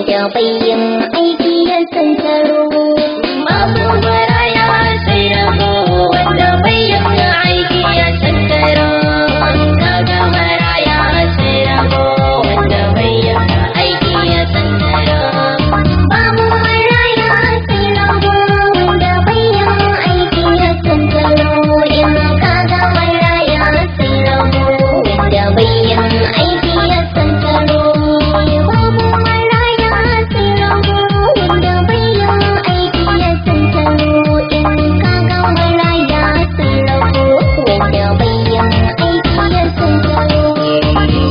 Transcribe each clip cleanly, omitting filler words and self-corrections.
Wanda bai yin aiki ya santaro. Babu maraya sai rago, wanda bai yin aiki ya santaro. Kaga maraya sai rago, wanda bai yin aiki ya santaro. Babu maraya sai rago, wanda bai yin aiki ya santaro. In kaga maraya sai rago, wanda bai yin aiki ya santaro. Babu maraya sai rago, wanda bai yin aiki ya santaro. In kaga maraya sai rago, wanda bai yin aiki ya santaro.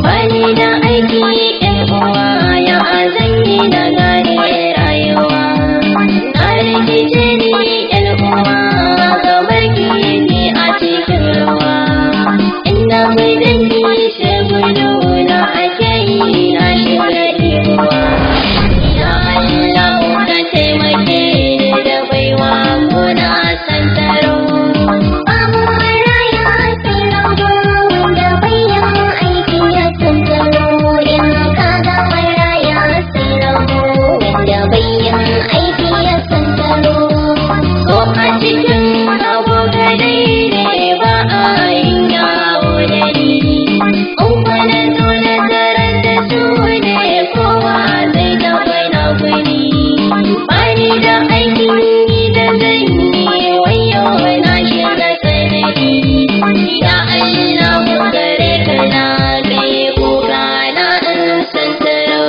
Bani da aiki ƴan uwa, ya zanyi na gane rayuwa. Na rikice ni ƴan uwa, kamar kifi a cikin ruwa. Inda mai dangi sai gudu na ake yi na shiga ɗibuwa. Ya Allah ka taimake ni da baiwa ko na santaro. Babu maraya sai rago, wanda bai yin aiki ya santaro. In kaga maraya sai rago, wanda bai yin aiki ya santaro. Ko a cikin abokanai ne ba a yin yawo da ni. In kwana zo na tarar da su ne kowa zai ga na gani. Bani da aikin yi da zan yi, wayo na shiga tsanani. Ya Allah gare ka na kai kuka na in santaro.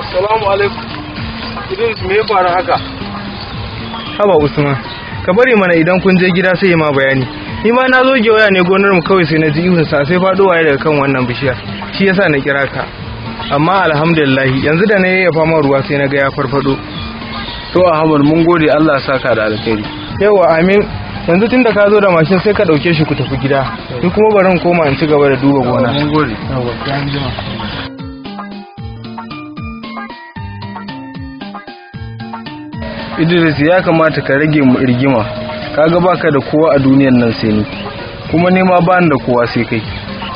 Assalamu alaikum. Idris, me ya faru haka? Haba Usman, ka bari mana idan kun je gida sai ma bayani. Ni ma na zo gewaya ne gonar mu kawai sai na ji ihun sa sai faɗowa ya daga kan wannan bishiyar. Shi yasa na kira ka. Amma alhamdulillah yanzu da na yayyafa man ruwa sai na ga ya farfado. To Ahmad, mun gode, Allah ya saka da alkhairi. Yawa, amin. Yanzu tunda ka zo da mashin sai ka dauke shi ku tafi gida. Ni kuma bari in koma in ci gaba da duba gona. Mun gode. Yawa, sai an jima. Idris, ya kamata ka rage mu rigima. Kaga baka da kowa a duniyar nan sai ni. Kuma ni ma bani da kowa sai kai.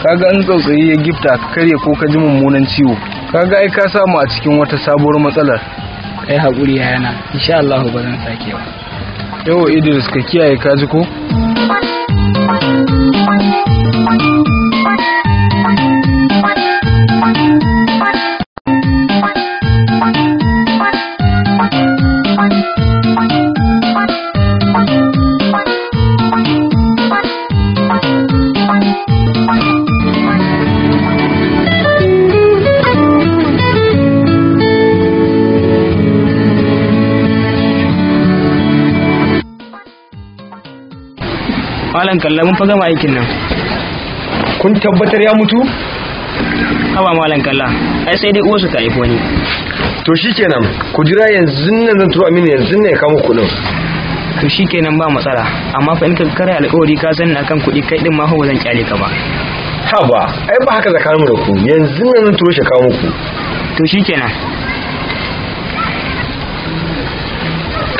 Kaga in tsautsayi ya gifta ka karye ko ka ji mummunan ciwo. Kaga ai ka samu a cikin wata sabuwar matsalar. Kai haƙuri yayana, insha Allah ba zan sake ba. Yawa Idris, ka kiyaye, ka ji ko? Malam, kalla, mun fa gama aikin nan. Kun tabbatar ya mutu? Haba malam kalla, ai sai dai uwarsu ta haifo ni. To shikenan, ku jira yanzu nan zan turo Aminu yanzu ne ya kawo muku kuɗin. To shikenan ba matsala, amma fa in ka kare alƙawari ka sani akan kuɗi kai din ma fa ba zan kyale ka ba. Haba, ai ba haka tsakaninmu da ku, yanzu nan zan turo shi ya kawo muku. To shikenan.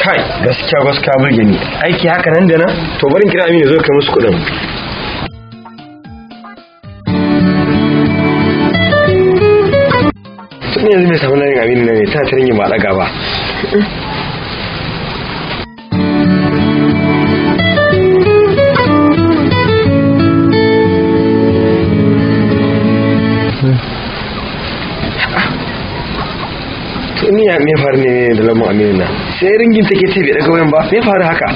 Kai, gaskiya gaskiya burge ni. Aiki haka nan da nan, to bari in kira Aminu ya zo ya kai musu kuɗin. Tun yanzu mai samu layin Aminu ne ta tarin ba a ɗaga ba. To ni ya me faru ne da lamun Aminu na? Sai ringin take ce bai daga wayan ba, me faru haka?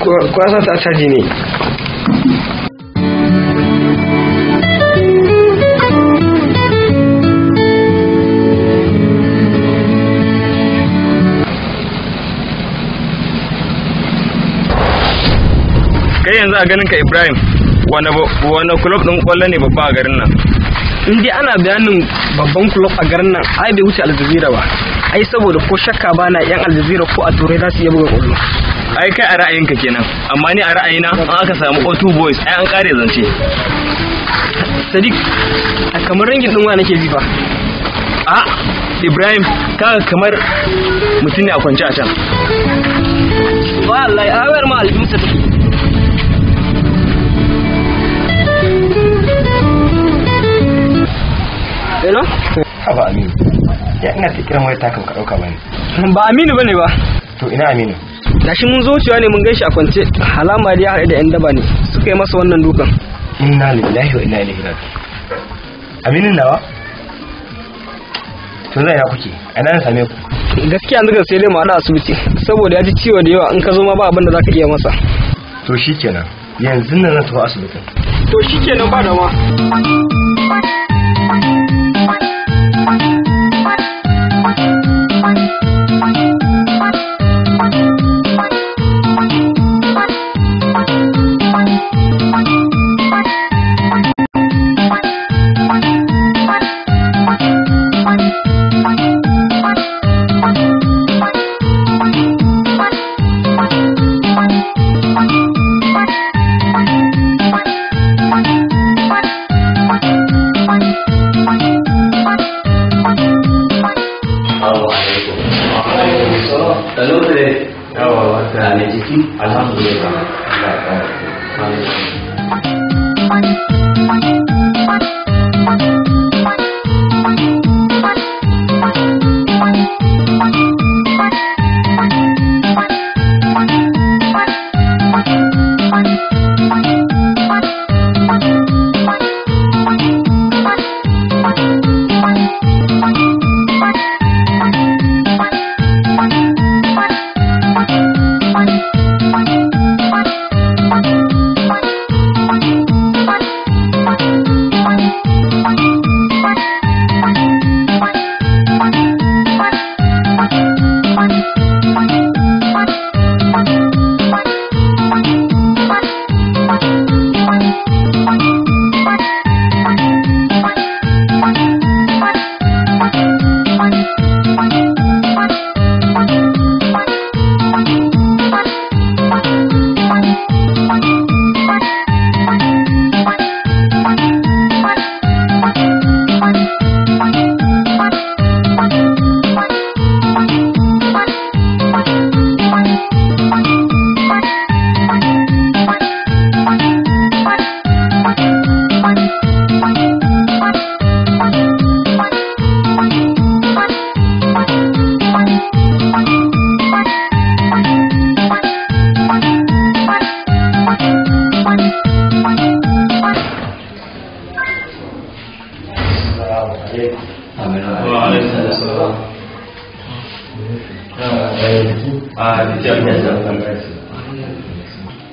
Ko ya sa ta caji ne? Kai yanzu a ganin ka Ibrahim, wane club din kwallo ne babba a garin nan? In dai ana bayanin babban club a garin nan, ai bai wuce Al Jazeera ba. Ai saboda ko shakka bana yan Al Jazeera ko a Turai za su iya buga kwallo. Ai kai a ra'ayinka kenan, amma ni a ra'ayina an aka samu O2 Boys ai an kare zance. Sadiq, a kamar ringin din wa nake ji fa. A Ibrahim, kaga kamar mutum ne a kwance a can. Wallahi, a wayar ma aljinsa take. Hello? Haba Aminu, ya ina ta kiran wayar taka baka ɗauka bane. Ba Aminu bane ba. To ina Aminu? Gashi mun zo wucewa ne mun ganshi a kwance, halama dai ya haɗu da 'yan daba ne suka yi masa wannan dukan. Inna lillahi wa inna ilaihi raji'un. Aminu nawa? To zai na kuke? A ina na same ku? Gaskiya yanzu kan sai dai mu haɗu a asibiti saboda ya ji ciwo da yawa, in ka zo ma ba abin da zaka iya masa. To shikenan, yanzu nan zan tafi asibitin. To shikenan ba dama.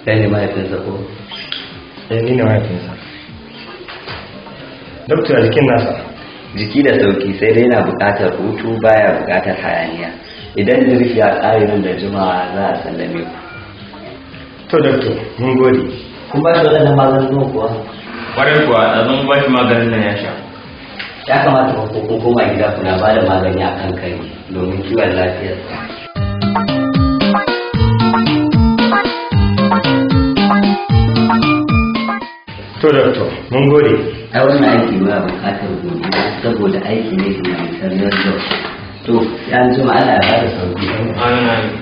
Kai ne mahaifinsa ko? Eh, ni ne mahaifinsa. Dokta, ya jikin nasa? Jiki da sauki, sai dai yana buƙatar hutu, baya buƙatar hayaniya. Idan jirgi ya ƙare nan da jimawa za a sallame ku. To doctor, mun gode. Kun ba shi waɗannan magungunan kuwa? Kwarai kuwa a zan ba shi maganin nan ya sha. Ya kamata fa ko kun koma gida kuna ba da magani a kan kari domin kiwon lafiyarsa. To doctor, mun gode. Ai wannan aiki ba bukatar godiya saboda aiki ne humanitarian job. To sai an jima, Allah ya bada sauki. Amin, amin.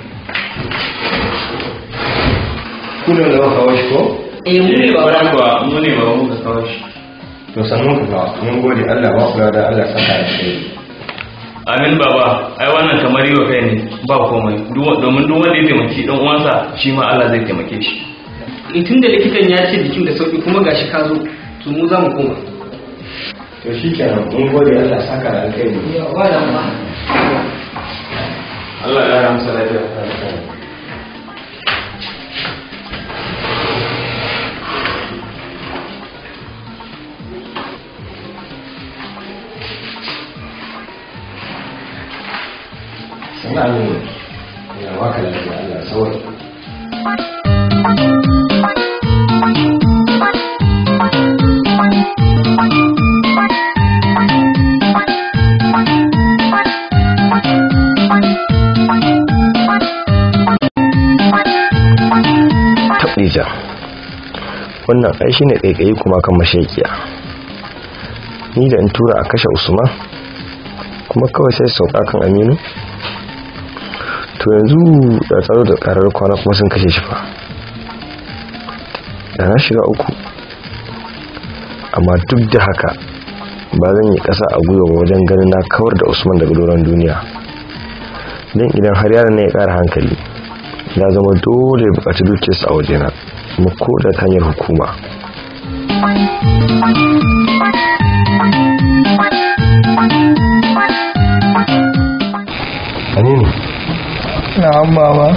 Ku ne da kawo shi ko? Eh, mu ne baba. Kwarai kuwa mu ne baba muka kawo shi. To sannan ku kawo. Mun gode, Allah ba ku da Allah saka alheri. Amin baba, ai wannan kamar yi wa kai ne ba komai. Domin duk wanda ya taimaki dan uwansa shi ma Allah zai taimake shi. Tun da likitan ya ce jikin da sauki kuma gashi ka zo, to mu za mu koma. To shikenan, mun gode, Allah saka da alheri. Yawa da ma. Allah ya kara masa lafiya. Sannan aminu. Allah baka lafiya, Allah sauki. Taɓija, wannan ai shine ƙaiƙayi kuma kan mashekiya. Ni da in tura a kashe Usman, kuma kawai sai sauka kan Aminu. To yanzu da tsaro da karar kwana kuma sun kashe shi fa, da na shiga uku. Amma duk da haka ba zan yi ƙasa a gwiwa ba wajen ganin na kawar da Usman daga doron duniya, don idan har yaron na ya ƙara hankali, ya zama dole ya buƙaci dukiyarsa a wajena, kuma ko da ta hanyar hukuma. Aminu. Na'am baba.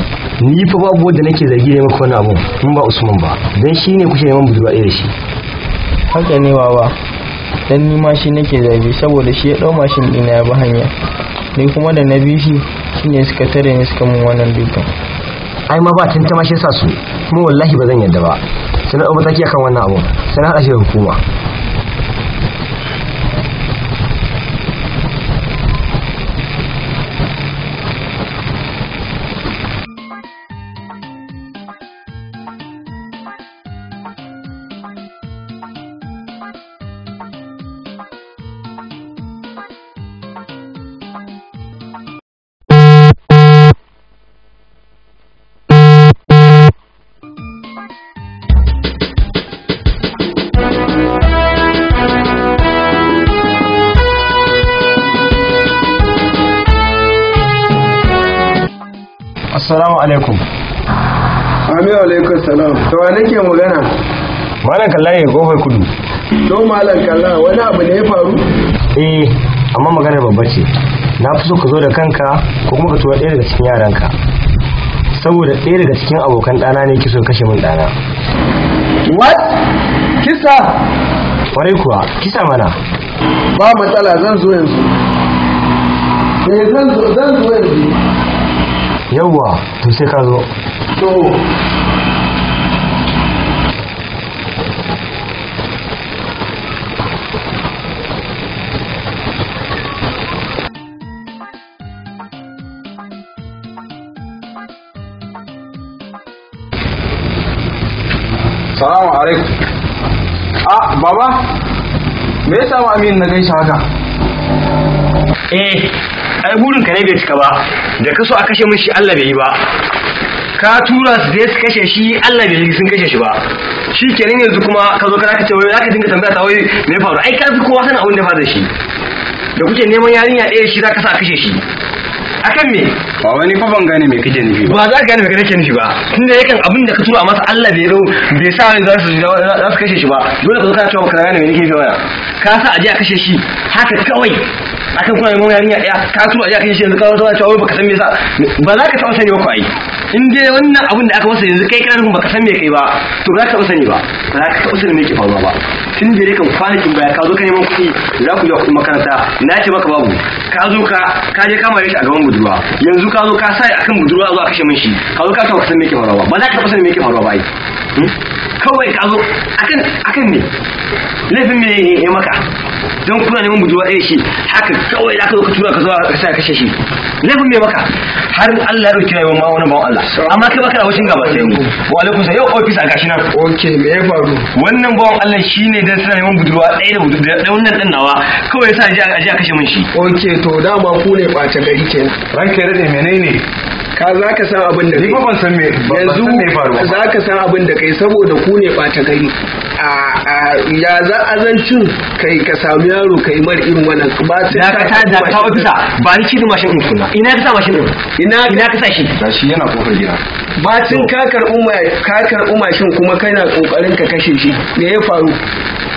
Ni fa babu wanda nake zargi da maka wani abu in ba Usman ba, dan shi ne kuke neman budurwa ɗaya da shi. Haka ne baba. Dan ni ma shi nake zargi saboda shi ya dau mashin ɗina ya bi hanya. Ni kuma da na bi shi shine suka tare ni suka mun wannan dukan. Ai ma ba tantama shi yasa su, kuma wallahi ba zan yarda ba. Sai na ɗau mataki akan wannan abu, sai na haɗa shi da hukuma. Assalamu alaikum. Amin alaikum salam. To wa nake magana? Malam Kalla ne kofar kudu. To Malam Kalla, wani abu ne ya faru? Eh, amma maganar babba ce. Na fi so ka zo da kanka ko kuma ka tura ɗaya daga cikin yaranka. Saboda ɗaya daga cikin abokan ɗana ne ke so kashe min ɗana. What? Kisa? Kwarai kuwa, kisa mana. Ba matsala, zan zo yanzu. Eh, zan zo, zan zo yanzu. Yawwa, to sai ka zo. To. Salamu alaikum. Ah, baba. Me yasa ma Aminu na gaishe haka? Eh, ai burin ka ne bai cika ba. Da ka so a kashe min shi Allah bai yi ba. Ka tura su je su kashe shi, Allah bai yi sun kashe shi ba. Shi kenan yanzu kuma ka zo kana ka ce wai zaka dinga tambaya ta wai me ya faru? Ai ka fi kowa sanin abin da ya faru da shi. Da kuke neman yarinya ɗaya shi zaka sa a kashe shi. Akan me? Baba, ni fa ban gane me kake nufi ba. Ba za ka gane me kake nufi ba. Tunda yakan abin da ka tura masa Allah bai zo bai sa za su za su kashe shi ba. Dole ka zo kana cewa baka gane me nake nufi ba. Ka sa aje a kashe shi haka kawai akan kuna neman yarinya ɗaya, ka tura aje a kashe shi, yanzu ka zo kana cewa wai baka san me yasa ba. Za ka taɓa sani ba ko ai. In dai wannan abin da aka masa yanzu kai kana nufin baka san me kai ba, to ba za ka taɓa sani ba. Ba za ka taɓa sani me yake faruwa ba. Tun da dai kan kwanakin baya ka zo ka neman kuɗi za ku biya kuɗin makaranta, na ce maka babu. Ka zo ka je ka mare shi a gaban budurwa, yanzu ka zo ka sa akan budurwa a zo a kashe min shi, ka zo ka ce baka san me yake faruwa ba. Ba za ka taɓa sani me yake faruwa ba ai. Kawai ka zo akan me laifin me ya maka don kuna neman budurwa ɗaya shi haka kawai za ka zo ka tura ka zo ka sa kashe shi laifin me maka har Allah ya dauki rayuwar ma wani bawan Allah amma kai baka da haushin gaba sai ni. Wa alaikum salam. Yau office a gashi nan. Okay, me ya faru? Wannan bawan Allah shine dan suna neman budurwa ɗaya da budurwa da wannan dan nawa kawai yasa aje a kashe mun shi. Okay, to dama ku ne ɓata gari kenan. Ranka ya daɗe, menene? Ka za ka san abin da Ni kai. ba ban san me ban Yanzu san me ya faru ba. za ka san abin da kai saboda ku ne ɓata gari. A ya za azancin kai ka sami yaro kai mar irin wannan ba sai Dakata dakata officer, ba ni kidin mashin din kuna. Ina ka sa mashin din? Ina ka sa shi? Gashi yana kofar gida. Bacin ka karɓi ka karɓi mashin kuma kana kokarin ka kashe shi, me ya faru?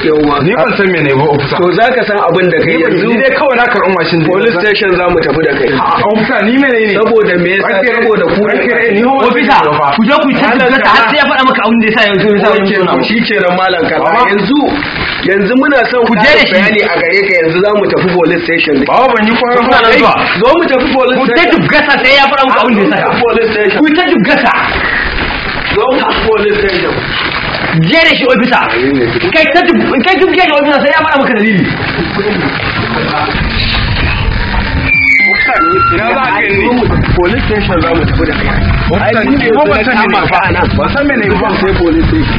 Yawwa. Ni ban san mene ba officer. To za ka san abin da kai yanzu. Ni dai kawai na karɓi mashin din. Police station za mu tafi da kai. A officer, ni menene? Saboda me yasa? Saboda ku ne. Ni ho Officer, ku je ku yi tabbata har sai ya faɗa maka abin da yasa yanzu yasa Okay, yanzu. to shi kenan malam kaza. Yanzu yanzu muna son Ku je da shi. bayani a gare ka, yanzu za mu tafi police station. Baba ban yi kwana Kuna nan zuwa. Zo mu tafi police Ku ta station. dubgasa sai ya faɗa muku abin da ya saka. Police station. Ku ta dubgasa. Zo mu tafi police station. Je da shi officer. Kai ta dub kai dubge shi officer sai ya faɗa maka dalili. Ina za ka yi ni? Police station za mu tafi da kai. Officer, ni ba ban san mene ba. Ban san mene ba. Sai police station.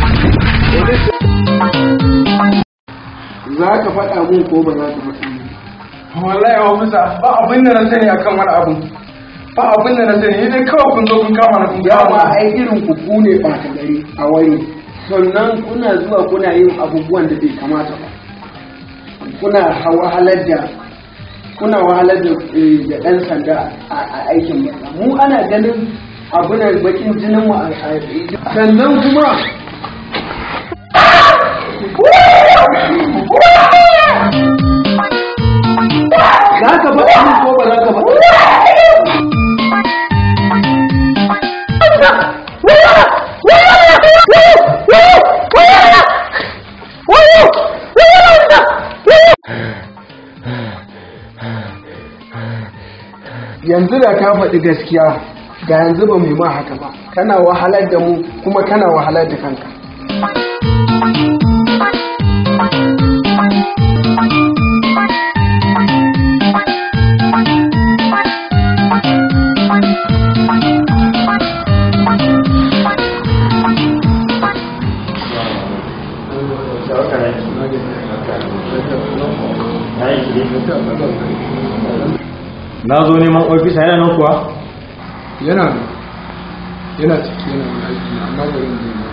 Za ka faɗa mun ko ba za ka faɗa mun? Wallahi officer, ba abin da na sani akan wani abu. Ba abin da na sani, ni dai kawai kun zo kun kama na kun Dama kama. ai irin ku ku ne ɓata gari a wani. Sannan kuna zuwa kuna yin abubuwan da bai kamata ba. Kuna wahalar da kuna wahalar da da ɗan sanda a aikin banza. Mu ana ganin abunan bakin jinin mu a sannan kuma za ka faɗa mun ko ba za ka faɗa? Yanzu da ka faɗi gaskiya da yanzu ba mu yi ma haka ba. Kana wahalar da mu kuma kana wahalar da kanka. Na zo neman ofisa, yana nan kuwa? Yana yana ciki yana wani aiki amma bari mu je mu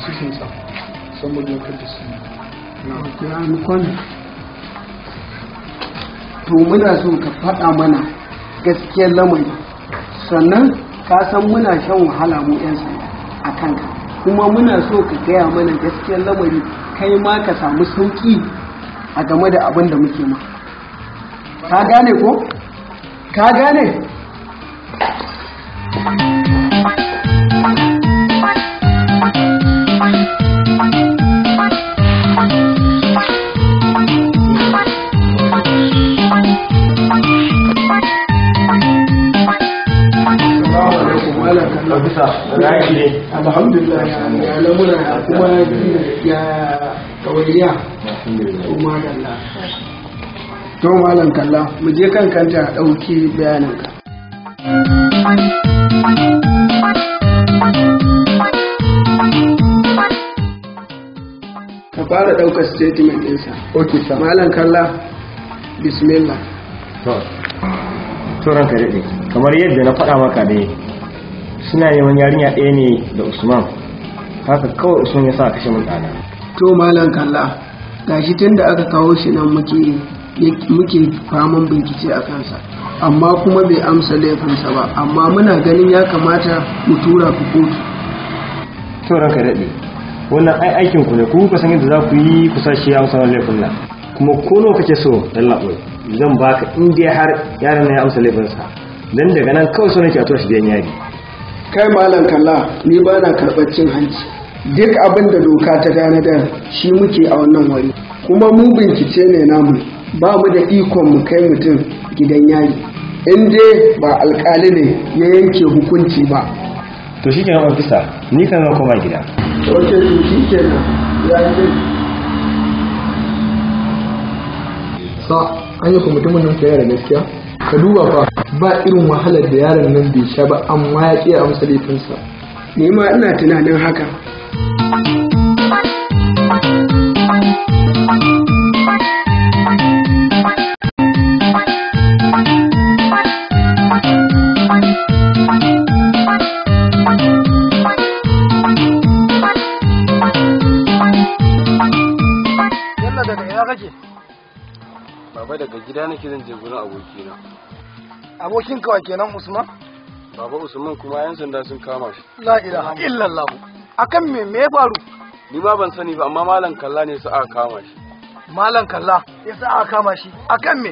Sukin sa, somebody look at this. To muna so ka faɗa mana gaskiyar lamari, sannan ka san muna shan wahala mu 'yan sanda a kanka, kuma muna so ka gaya mana gaskiyar lamari kai ma ka samu sauƙi a game da abin da muke ma. Ka gane ko? Ka gane? Assalamu alaikum malam kallon. Ofisa, na aiki ne. Alhamdulillah, ya lamura ya kuma ya ɗawainiya. To madalla. To malam kalla, mu je kan kanta a ɗauki bayaninka. Ka fara ɗaukar statement ɗinsa. Okay, sir. Malam kalla, bismillah. To ranka daɗe, kamar yadda na faɗa maka ne, suna neman yarinya ɗaya ne da Usman. Haka kawai Usman ya sa a kashe mun ɗana. To malam kalla, gashi tun da aka kawo shi nan muke faman bincike a kansa, amma kuma bai amsa laifinsa ba, amma muna ganin ya kamata mu tura ku kotu. To ranka daɗe, wannan ai aikin ku ne, ku kuka san yadda za ku yi ku sa shi ya amsa wannan laifin nan. Kuma ko nawa kake so yallaɓai, zan baka in dai har yaron nan ya amsa laifinsa. Dan daga nan kawai so nake a tura shi gidan yari. Kai malam kalla, ni ba na karɓar cin hanci. Duk abin da doka ta tanadar shi muke a wannan wuri. Kuma mu bincike ne namu, ba mu da ikon mu kai mutum gidan yari. In dai ba alkali ne ya yanke hukunci ba. To shi kenan ofisa, ni kan zan koma gida. Ok, to shi kenan. Ya yi. Sa an yi mutumin nan yana da gaskiya. Ka duba fa, ba irin wahalar da yaron nan bai sha ba, amma ya ƙi amsa laifinsa. Ni ma ina tunanin haka. Yalla, daga ina kake? Baba, daga gida nake, zan je gurin abokina. Abokin kawa kenan, Usman? Baba, Usman kuma yan sanda sun kama shi. La ilaha illallah. Akan me ya faru? Ni ma ban sani ba, amma malam Kalla ne su aka kama shi. Malam Kalla ya sa aka kama shi akan me?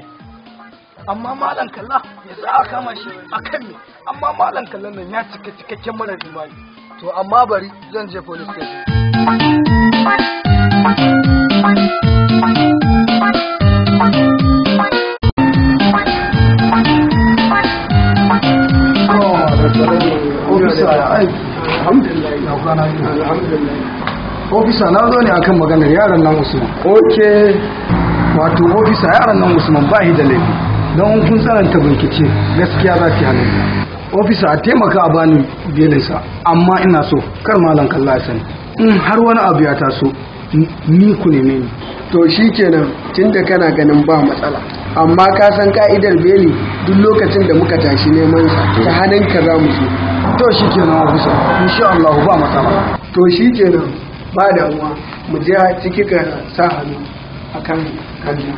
Amma malam Kalla ya sa aka kama shi akan me? Amma malam Kallan nan ya cika cikakken marar imani. To amma bari zan je police station. Ofisa, na zo ne akan maganar yaron nan Usman. Ok. Wato ofisa, yaron nan Usman ba shi da laifi. Don in kun tsananta bincike, gaskiya za ta yi halin. Ofisa, a taimaka a bani belinsa, amma ina so kar malam Kalla ya sani. In har wani abu ya taso, ni ku neme ni. To shi kenan, tunda kana ganin ba matsala. Amma ka san ka'idar beli, duk lokacin da muka tashi neman sa ta hannunka za mu zo. To shi kenan ofisa, insha Allah ba matsala. To shi kenan, ba damuwa, mu je ciki ka sa hannu akan kanta.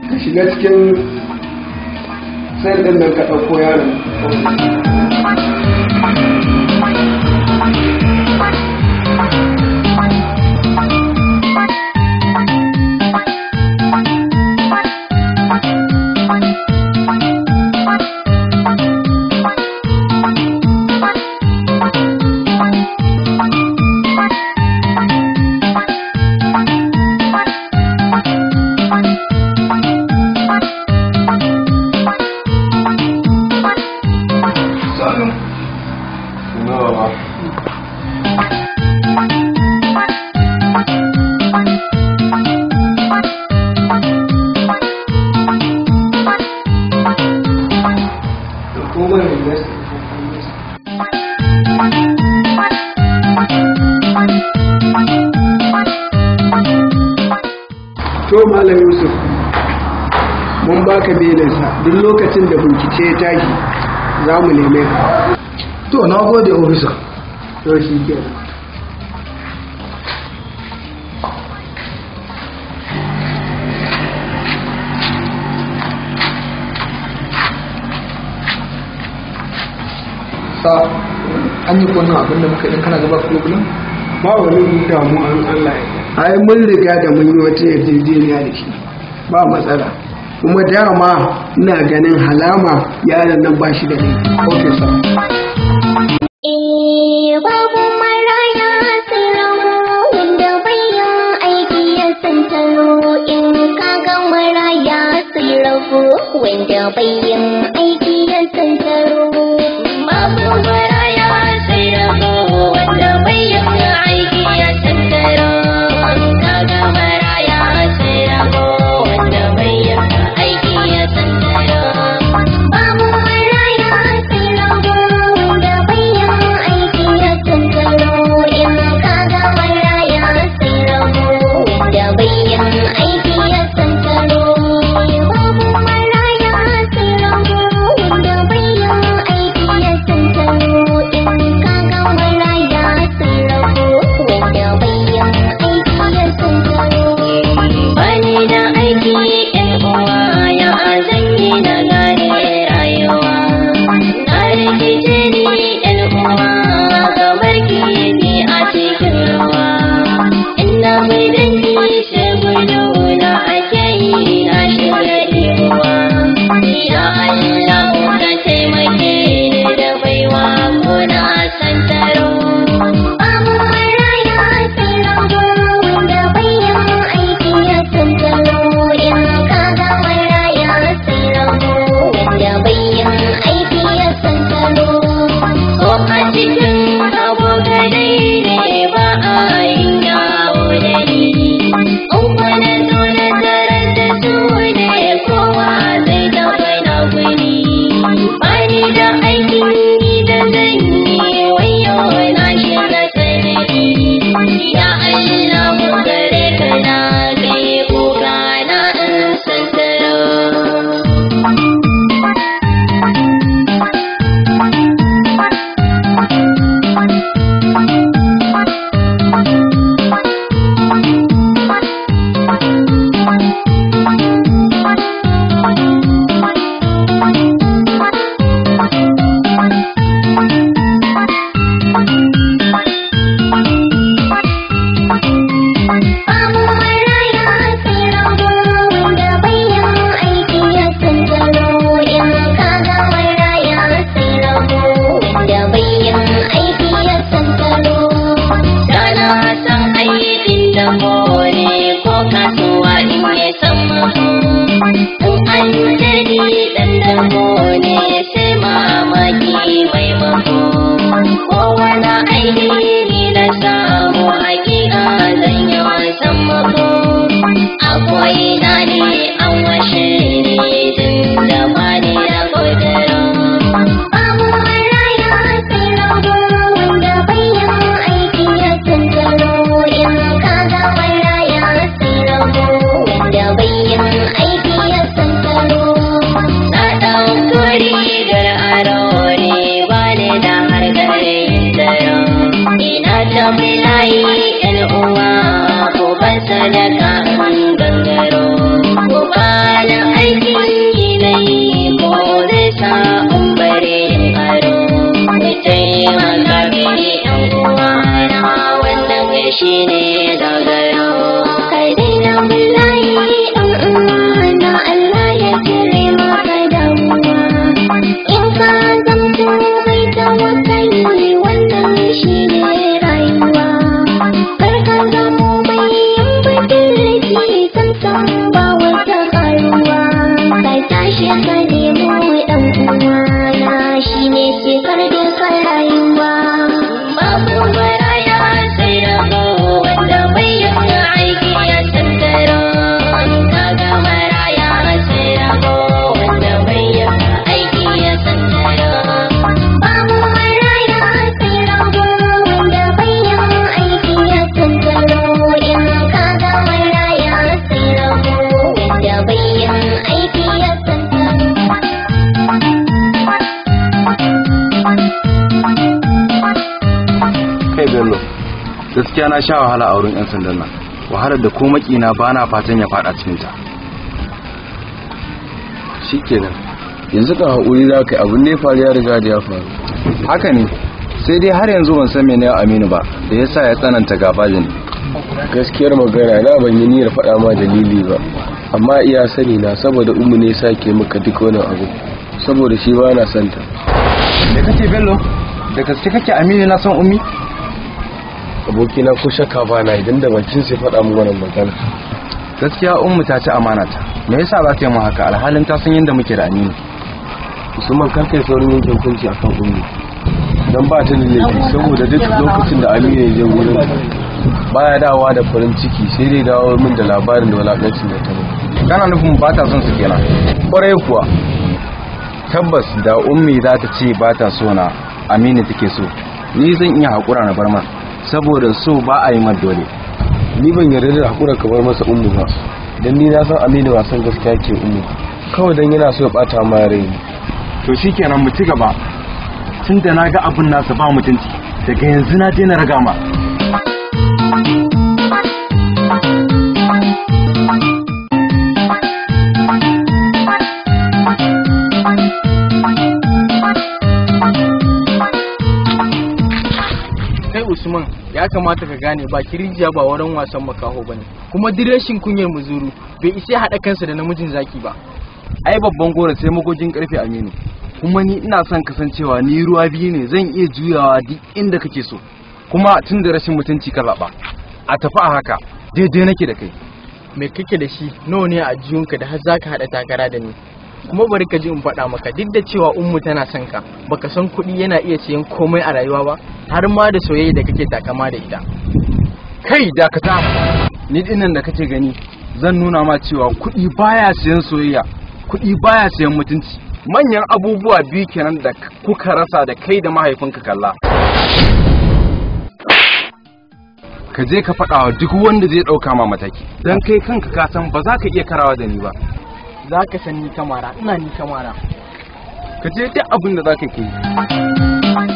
Ka shiga cikin sai ɗin nan ka ɗauko yaron. Ɗauko mana rigar sa. To Malam Yusuf, mun baka belinsa, duk lokacin da bincike ya tashi za mu neme ka. To na gode ofisa. To shi kenan. Sa an yi wannan abin da muka idan kana gaba problem? Ba wani damu an Allah ya yarda. Ai mun riga da mun yi wata yarjejeniya da shi. Ba matsala. Kuma dama ina ganin halama yaron nan ba shi da laifi. Okay sir. Eh, babu maraya sai rago wanda bayan aiki ya santaro. In kaga maraya sai rago wanda bayan aiki ya santaro. Babu maraya sai rago wanda bayan aiki ya santaro. In kaga maraya sai rago wanda bayan aiki ya santaro. Babu maraya sai rago wanda bayan aiki ya santaro. In kaga maraya sai rago wanda bayan aiki ya santaro. Babu maraya sai rago bilayi yan uwa ko ban sadaka in gangaro ko bana aikin yi na yi ko zai sa in bare in aro ku taimaka mini yan uwa na wannan shi ne dogaro kai daina bilayi yan uwa na Allah ya cire maka damuwa in ka zamto mai tawakkali wannan shi ne rayuwa kar ka zamo mai yin batulci samsam ba wata karuwa ka tashi ka nemo ɗan uwa na shi ne cikar duka rayuwa babu maraya sai rabo wanda bai yin aiki ya tattaro ka ga maraya sai rabo wanda bai yin aiki ya tattaro babu maraya sai rabo wanda bai yin aiki ya tattaro in ka ga maraya sai rabo wanda bai yin aiki ya tattaro. Kai Bello, gaskiya na sha wahala a wurin 'yan sandan nan, wahalar da ko makina ba na fatan ya fada cikinta. Shikenan, yanzu kan haƙuri za ka yi, abin da ya faru ya riga da ya faru. Haka ne, sai dai har yanzu ban san mene Aminu ba da ya sa ya tsananta gaba da ni. Gaskiyar magana na ban yi niyyar faɗa ma dalili ba, amma iya sani na saboda Umu ne sake maka duk wani abu, saboda shi ba na santa. Da kake Bello, da gaske kake Aminu na son Ummi? Abokina ko shakka ba na idan da bakin sai faɗa mu wannan magana. Gaskiya Ummu ta ci amana ta. Me yasa za ta yi mu haka alhalin ta san yadda muke da Aminu? Usman, kar kai saurin yanke hukunci akan Ummi, dan ba ta da laifi, saboda duk lokacin da Aminu ya je gurin baya dawowa da farin ciki, sai dai dawo min da labarin da walakancin da ta mai. Kana nufin ba ta son su kenan? Kwarai kuwa. Tabbas da Ummi za ta ce ba ta so na, Aminu take so. Ni zan iya haƙura na bar mar, saboda so ba a yi mar dole. Ni ban yarda da haƙura ka bar masa Ummu ba, dan ni na san Aminu ba san gaskiya ke Ummu, kawai dan yana so ya bata ma rai. To shikenan, mu ci gaba. Tunda na ga abin nasa ba mutunci, daga yanzu na daina raga ma. Kai Usman, ya kamata ka gane ba kirjiya ba wurin wasan makaho bane, kuma direshin kunyar muzuru bai isa ya haɗa kansa da namijin zaki ba. Ai babban goro sai magogin karfe Aminu. Kuma ni ina son kasancewa ni ruwa biyu ne, zan iya juyawa duk inda kake so. Kuma tun da rashin mutunci ka zaɓa, a tafi a haka daidai nake da kai. Me kake da shi, nawa ne a jiyunka da har zaka haɗa takara da ni? Kuma bari ka ji in faɗa maka, duk da cewa Ummu tana son ka, baka san kuɗi yana iya siyan komai a rayuwa ba, har ma da soyayya da kake takama da ita. Kai dakata, ni dinnan da kake gani zan nuna ma cewa kuɗi baya siyan soyayya, kuɗi baya siyan mutunci. Manyan abubuwa biyu kenan da kuka rasa da kai da mahaifinka kalla. Ka je ka faɗa wa duk wanda zai ɗauka ma mataki, don kai kanka ka san ba za ka iya karawa da ni ba. Za ka san ni kamara, ina ni kamara. Ka je duk abin da za ka yi.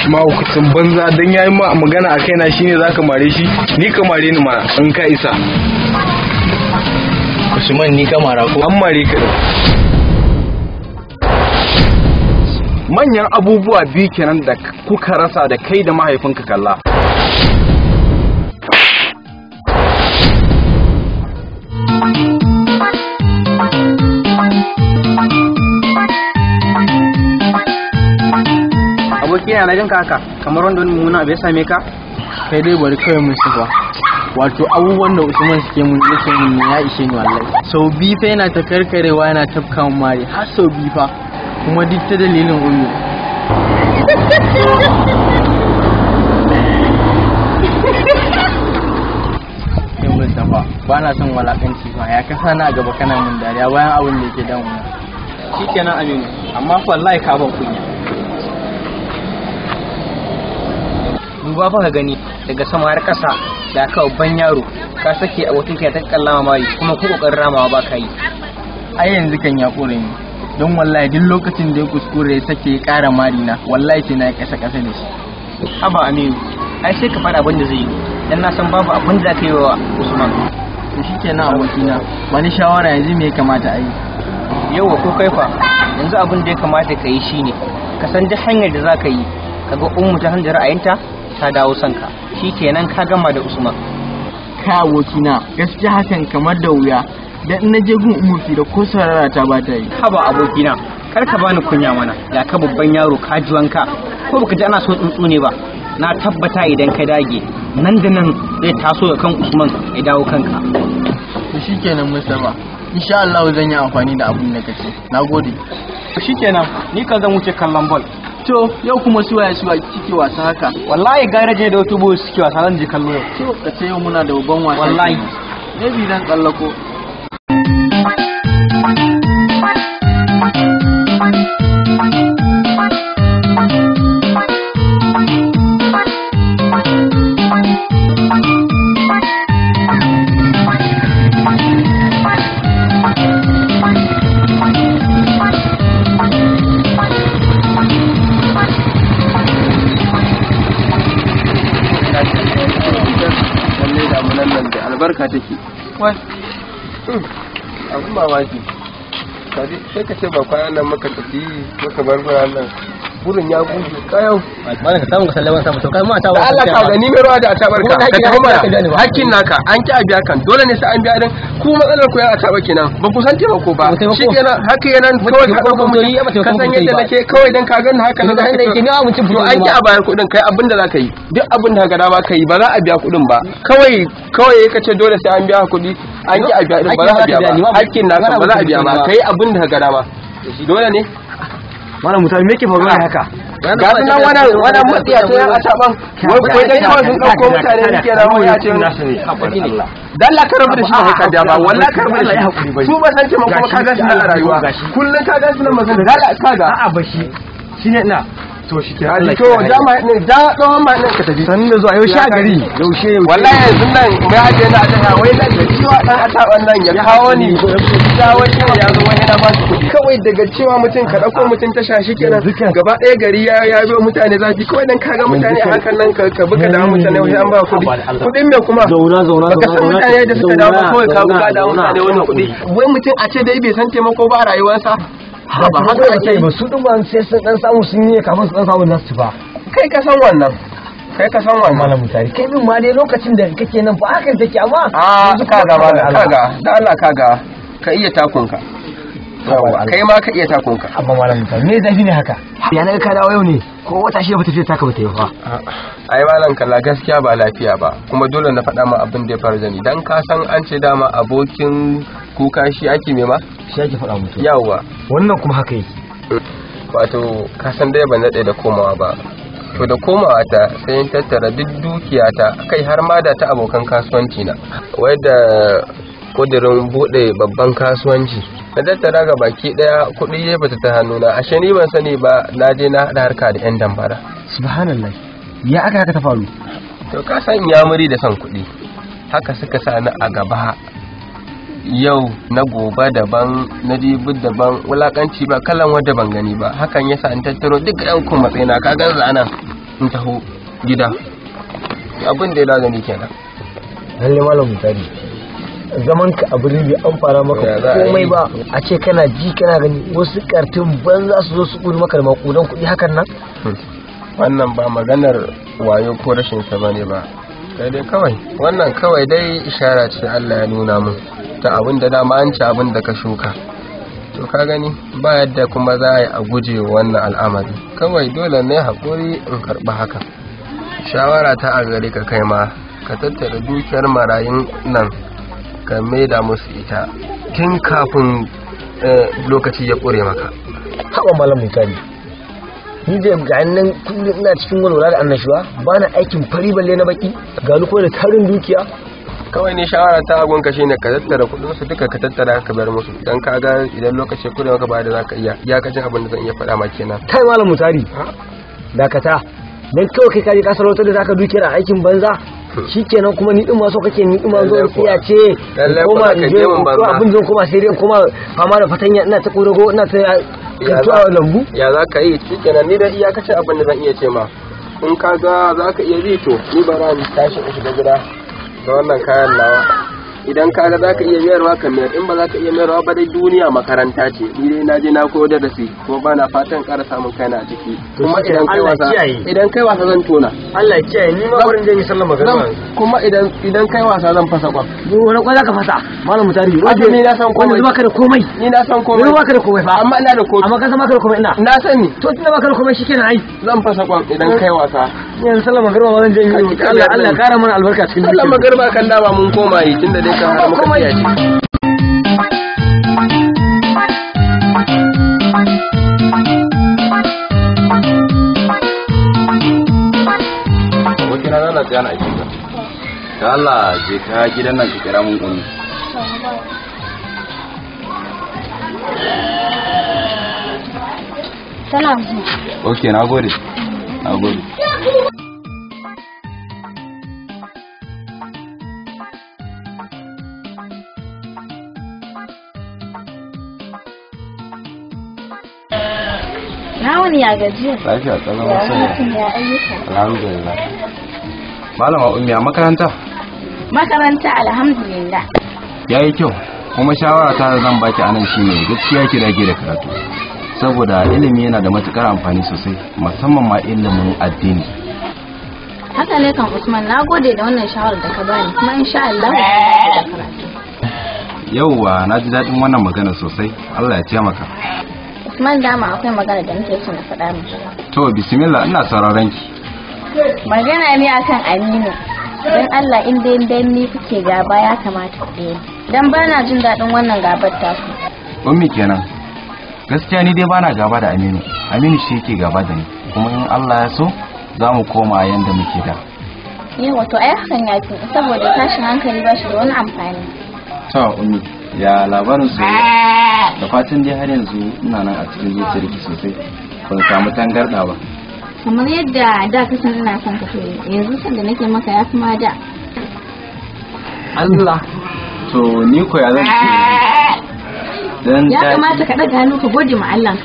Mahaukacin banza, don yayi ma magana a kaina shine zaka mare shi? Ni ka mare ni mana in ka isa. Usman, ni kamara ko? An mare ka din. Manyan abubuwa biyu kenan da kuka rasa da kai da mahaifinka kalla. Abokina, na ganka haka kamar wanda wani mummuna abu ya same ka. Kai dai bari kawai mun sifa, wato abubuwan da Usman suke mun yake mun ne ya ishe ni wallahi. Sau biyu fa yana ta karkarewa yana tafka mun mari har sau biyu fa, kuma duk ta dalilin Ummi. Kai Mustapha, ba na son walakanci fa, ya kasa na a gaba kana mun dariya bayan abin da yake damuna. Shikenan Aminu, amma fa wallahi ka ban kunya. Duba fa ka gani, Daga sama har ƙasa da aka babban yaro ka sake abokin ka ta kallama mari kuma ko kokarin ramawa ba ka yi. Ai yanzu kan ya kore ni. Don wallahi duk lokacin da ya kuskure ya sake ya ƙara mari na, wallahi sai na yi ƙasa ƙasa da shi. Haba Aminu, ai sai ka faɗa abin da zai yi. Dan na san babu abin da za ka yi wa Usman. To shikenan abokina, wani shawara yanzu me ya kamata a yi? Yauwa ko kai fa, yanzu abin da ya kamata ka yi shine ka san duk hanyar da za ka yi ka ga Ummu ta canza ra'ayinta ta dawo son ka. Shikenan ka gama da Usman. Kai abokina, gaskiya hakan kamar da wuya. Dan in naje gun Ummu da ko saurara ta ba ta yi. Haba abokina, kar ka bani kunya mana. Ga ka babban yaro ka ji wanka ko baka ji ana so tsuntsu ne ba. Na tabbata idan ka dage nan da nan zai taso da kan Usman ya dawo kanka. To shikenan Mustapha, insha Allah zan yi amfani da abun da kace. Nagode. To shikenan, ni kan zan wuce kallon ball. To yau kuma suwaye suwa kike wasa haka? Wallahi garaje da wata boys suke wasa zan je kallo yau. To kace yau muna da babban wasa. Wallahi. Maybe zan tsallako. Lalle damunan nan da albarka take. Wai, abin mamaki. Kaji sai ka ce ba kwanan nan muka tafi muka bar guran nan. Burin ya bushe kayau. Malam ka samu ka sallama samu to kai ma ta Da Allah ka gani mai ruwa da atabar ka. Ka tafi mana. Hakkin naka an ki a biya kan dole ne sai an biya din. Ku matsalar ku yan ataba kenan. Ba ku san taimako ba. Shikenan haka yana kawai ka dauko mutum. Ka san yadda nake kawai dan ka gani haka nan da yake ni mutum to an ki a bayar kuɗin kai abin da za ka yi. Duk abin da ka ga dama ka yi ba za a biya kuɗin ba. Kawai kawai ka ce dole sai an biya kuɗi. An ki a biya din ba za a biya ba. Hakkin naka ba za a biya ba. Kai abin da ka ga dama. Dole ne. Malam Musa me yake faruwa ne haka? Ga su nan wannan wannan matsiya ta yan acaban wai wai dan kawai sun dauko mutane suke na wai ya ce dan la ka rabu da shi ba ka biya ba wallahi ka rabu da shi su ba san taimako ba ka ga su nan a rayuwa kullun ka ga su nan masan da la ka ga a'a ba shi shine ina to shi ke to dama ne da tsohon ma nan ka tafi sanin da zuwa yaushe a gari yaushe yaushe wallahi yanzu nan mai aje na aje wai nan da cewa dan ataban nan ya kawo ni da wai shi ya zo wani na ba shi kuɗi kawai daga cewa mutum ka dauko mutum tasha shi kenan gaba ɗaya gari ya ya biyo mutane zafi kawai dan kaga mutane a hakan nan ka buka da mutane wai an ba kuɗi kuɗin me kuma zauna zauna baka san mutane da suka dawo ba kawai ka buka da mutane wani kuɗi wai mutum a ce dai bai san taimako ba a rayuwarsa ba haka ake ba su ɗin ba sai sun dan samu sun yi kafin su dan samu nasu ba kai ka san wannan kai ka san wannan malam mutare kai din ma dai lokacin da kake nan fa hakan take amma a kaga malam kaga da Allah kaga ka iya takunka yawa kai ma ka iya takunka amma malam mutare me zafi ne haka ya naga ka dawo yau ne ko wata shi bata tafiya taka bata yi fa ai malam kalla gaskiya ba lafiya ba kuma dole na faɗa ma abin da ya faru da ni dan ka san an ce dama abokin kuka shi ake nema shi ake faɗa mutum yawa wannan kuma haka yake wato ka san dai ban daɗe da komawa ba to da komawa ta sai in tattara duk dukiyata kai har ma da ta abokan kasuwanci na wai da kudirin bude babban kasuwanci na tattara ga baki daya kuɗi ya fita ta hannuna ashe ni ban sani ba na je na haɗa harka da yan dambara subhanallah ya aka haka ta faru to ka san yamuri da son kuɗi haka suka sa ni a gaba yau na gobe daban na jibi daban wulakanci ba kalan wanda ban gani ba hakan yasa in tattaro duka yan kun matsayina ka ganza anan in taho gida abin da ya dawo da ni kenan lalle malam mutari zaman ka a birni bai amfana maka komai ba a ce kana ji kana gani wasu kartun banza su zo su kuri maka da makudan kuɗi hakan nan wannan ba maganar wayo ko rashin sa bane ba kai dai kawai wannan kawai dai ishara ce Allah ya nuna mun ta abin da dama an ci abin da ka shuka to ka gani ba yadda kuma za a yi a guje wannan al'amari kawai dole ne haƙuri in karɓi haka shawara ta a gare ka kai ma ka tattara dukiyar marayun nan ka maida musu ita tun kafin lokaci ya ƙure maka haɓa malam mutane ni da ga nan kullum ina cikin walwala da annashuwa ba na aikin fari balle na baki ga ni ko da tarin dukiya kawai ne shawara ta agonka shine ka tattara kudin su duka ka tattara ka bar musu dan ka ga idan lokaci kure maka ba da zaka iya iyakacin abin da zan iya faɗa ma kenan kai malam mutari dakata Dan kawai kai kaje ka sarautar da zaka dukiyar a aikin banza. Shikenan kuma ni din ma so kake ni din ma zo in tsaya ce koma in je ko abin zan koma sai dai in koma fama da fatanya ina ta korago ina ta kantu a lambu. Ya za ka yi? Shikenan, ni da iyakacin abin da zan iya ce ma, in ka ga za ka iya bi to ni bara ni tashi in shiga gida da wannan kayan nawa. Idan ka ga za ka iya mayarwa ka mayar, in ba za ka iya mayarwa ba dai duniya makaranta ce. Ni dai na je na koyo darasi kuma ba na fatan ƙara samun kaina a ciki. Kuma idan kai wasa, idan kai wasa zan tona. Allah ya kiyaye, ni ma wurin zan yi sallar magariba. Kuma idan kai wasa zan fasa kwan. Wani kwan zaka fasa malam mutari? Wato ni na san komai. Wanda baka da komai. Ni na san komai. Ni baka da komai fa. Amma ina da komai. Amma ka san baka da komai ina. Na sani. To tunda baka da komai shikenan ai. Zan fasa kwan idan kai wasa. Yanzu sallar magariba ma zan je yi. Allah Allah kara mana albarka cikin sallar magariba kan dama mun koma yi tunda dai kan har muka tsaya ce. Abokina na tsaya na aiki ka. Da Allah je ka gidan nan ka kira mun umi. Tana zuwa. Ok, na gode. Na gode. Na wani ya gajiya. Lafiya tsaron Ya wasu mutum ya ayyuka. Alhamdulillah. Malama Ummi, a makaranta? Makaranta alhamdulillah. Ya yi kyau. Kuma shawara ta da zan baki anan shine gaskiya ki dage da karatu. Saboda ilimi yana da matukar amfani sosai, musamman ma ilimin addini. Haka ne kan Usman, na gode da wannan shawarar da ka bani kuma insha Allah zan ci da karatu. Yauwa, na ji daɗin wannan magana sosai. Allah ya taimaka. Usman, dama akwai magana da nake so na faɗa maka. To bismillah, ina sauraron ki. Magana ne akan Aminu. Don Allah in dai dan ni kuke gaba ya kamata ku daina. Dan bana jin daɗin wannan gabar taku. Ummi kenan. Gaskiya ni dai bana gaba da Aminu. Aminu shi yake gaba da ni. Kuma in Allah ya so za mu koma yanda muke da. Yawa to ai hakan ya fi saboda tashin hankali ba shi da wani amfani. To Ummi, ya labarin soyayya? Da fatan dai har yanzu ina nan a cikin zuciyarki sosai. Ban samu tangarda ba. Kamar yadda da ka san ina son ka to yanzu san da nake maka ya fi ma da. Allah. To ni ko ya zan ce? Dan Ya daɗi. kamata ka ɗaga hannu ka gode ma Allah.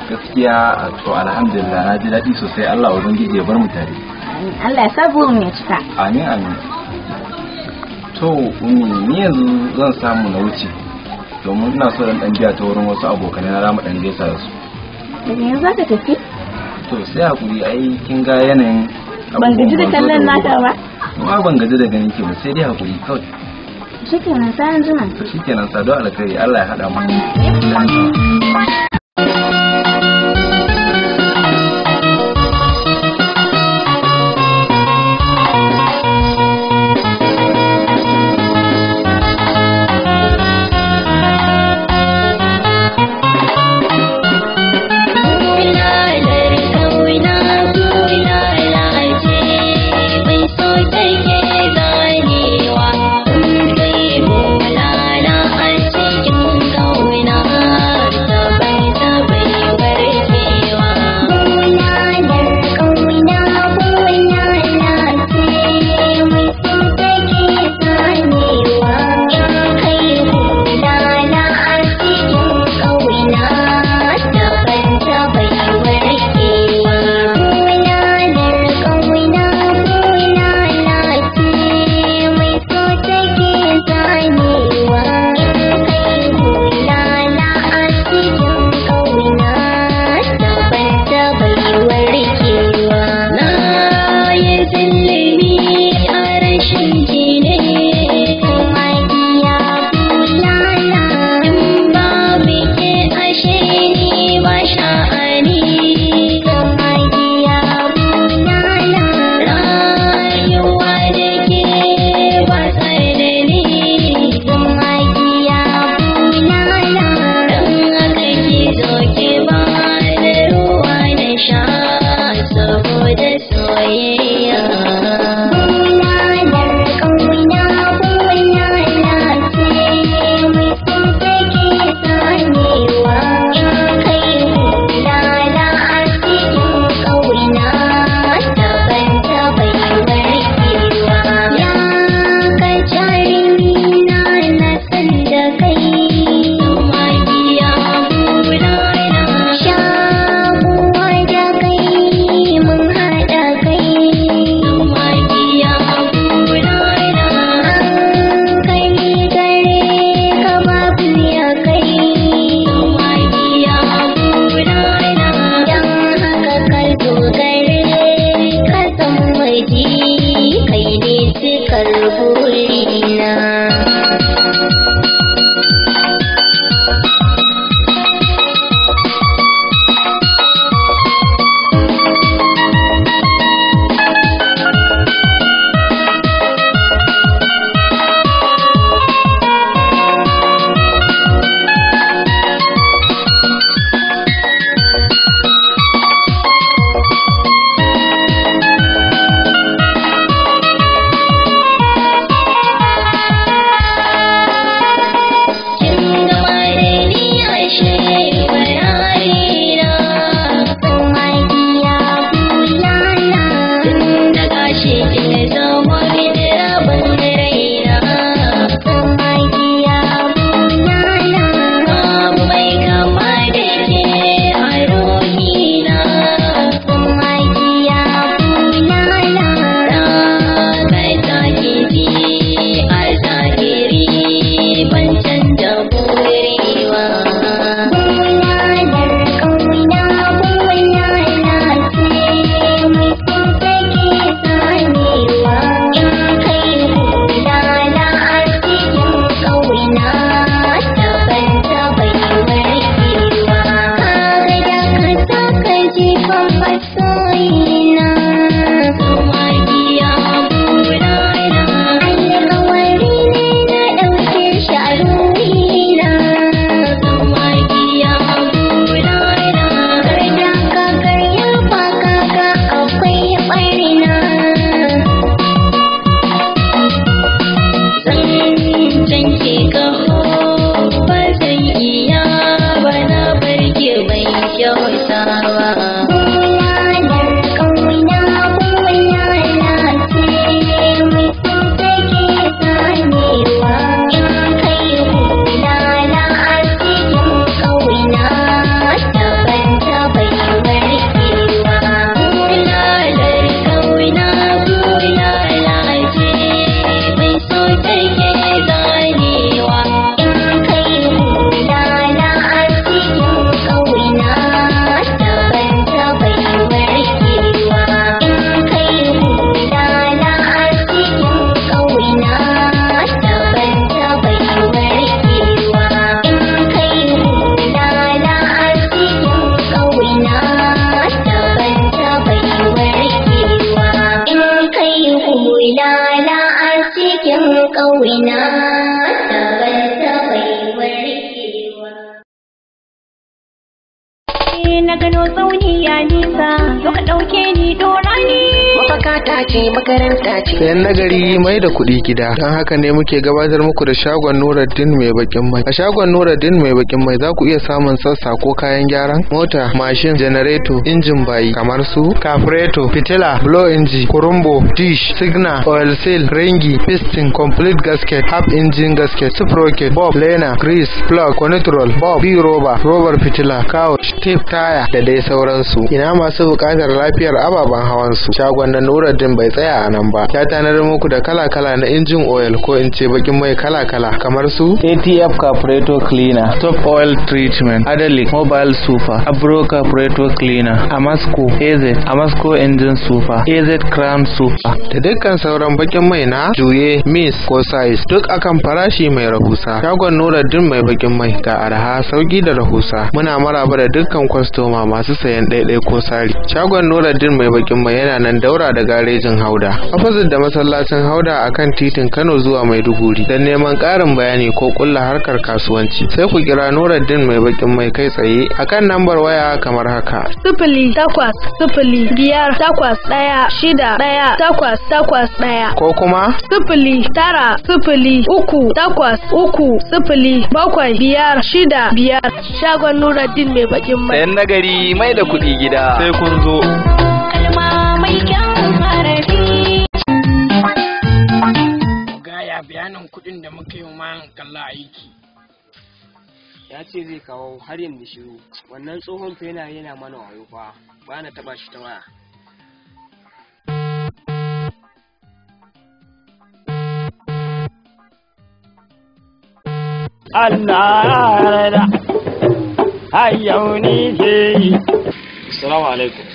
Gaskiya to alhamdulillah, na ji daɗi sosai. Allah ubangiji ya bar mu tare. Amin. Allah ya sa burin ya cika. Amin amin. To Ummi, ni yanzu zan samu na wuce. Domin ina so dan biya ta wurin wasu abokanai na zamu dan gaisa da su. Daga yanzu za ka tafi? To sai hakuri, ai kin ga yanayin Ban gaji da abubuwan kallon zo da naka wuri ba. Ba. Ban gaji da ganin ki ba, sai dai hakuri kawai. Shikenan, sai an jima. To shikenan, sadu alkhairi, Allah ya hada mu. Bulalar kauna bulala ce mai so take ganewa in kai bulala a cikin kauna ta bai gano tsauni ya nisa, zo ka ɗauke ni dora ni. Mafaka ta ce makaranta ce. Sayan nagari mai da kuɗi gida. Don haka ne muke gabatar muku da shagon Nuruddin mai bakin mai. A shagon Nuruddin mai bakin mai za ku iya samun sassa ko kayan gyaran mota, mashin, janareto, injin bayi kamar su kafureto, fitila, blow inji, kurumbo, dish, signa, oil seal, ringi, piston, complete gasket, half engine gasket, sprocket, bob, lena, grease, plug, control, bob, b roba, robar fitila, couch, tape, taya da dai sauransu. Ina masu buƙatar lafiyar ababen hawan su. Shagon na Nuruddin bai tsaya a nan ba. Ya tanadar muku da kala-kala na injin oil ko in ce bakin mai kala-kala kamar su ATF carburetor cleaner, top oil treatment, Adalic, mobile super, Abro carburetor cleaner, Amasco, AZ, Amasco engine super, AZ crown super. Da dukkan sauran bakin mai na juye, mis ko size duk akan farashi mai rahusa. Shagon Nuruddin mai bakin mai ga arha, sauki da rahusa. Muna maraba da dukkan kwastoma masu sayan ɗaiɗai ko sari. Shagon Nuruddin mai bakin mai yana nan daura da garejin Hauda, opposite da masallacin Hauda akan titin Kano zuwa Maiduguri. Don neman ƙarin bayani ko ƙulla harkar kasuwanci sai ku kira Nuruddin mai bakin mai kai tsaye akan lambar waya kamar haka: 080 5 8 1 6 1 8 8 1 ko kuma 090 3 8 3 0 7 5 6 5. Shagon Nuruddin mai bakin mai. Sayan nagari mai da kuɗi gida. Sai kun zo. Kalma mai kyan harafi. Gaya bayanin kuɗin da muka yi ma kalla aiki. Ya ce zai kawo, har yanzu shiru. Wannan tsohon fena yana mana wayo fa, ba na taba shi ta waya. Allah da hayyau ni ce yi. Assalamu alaikum.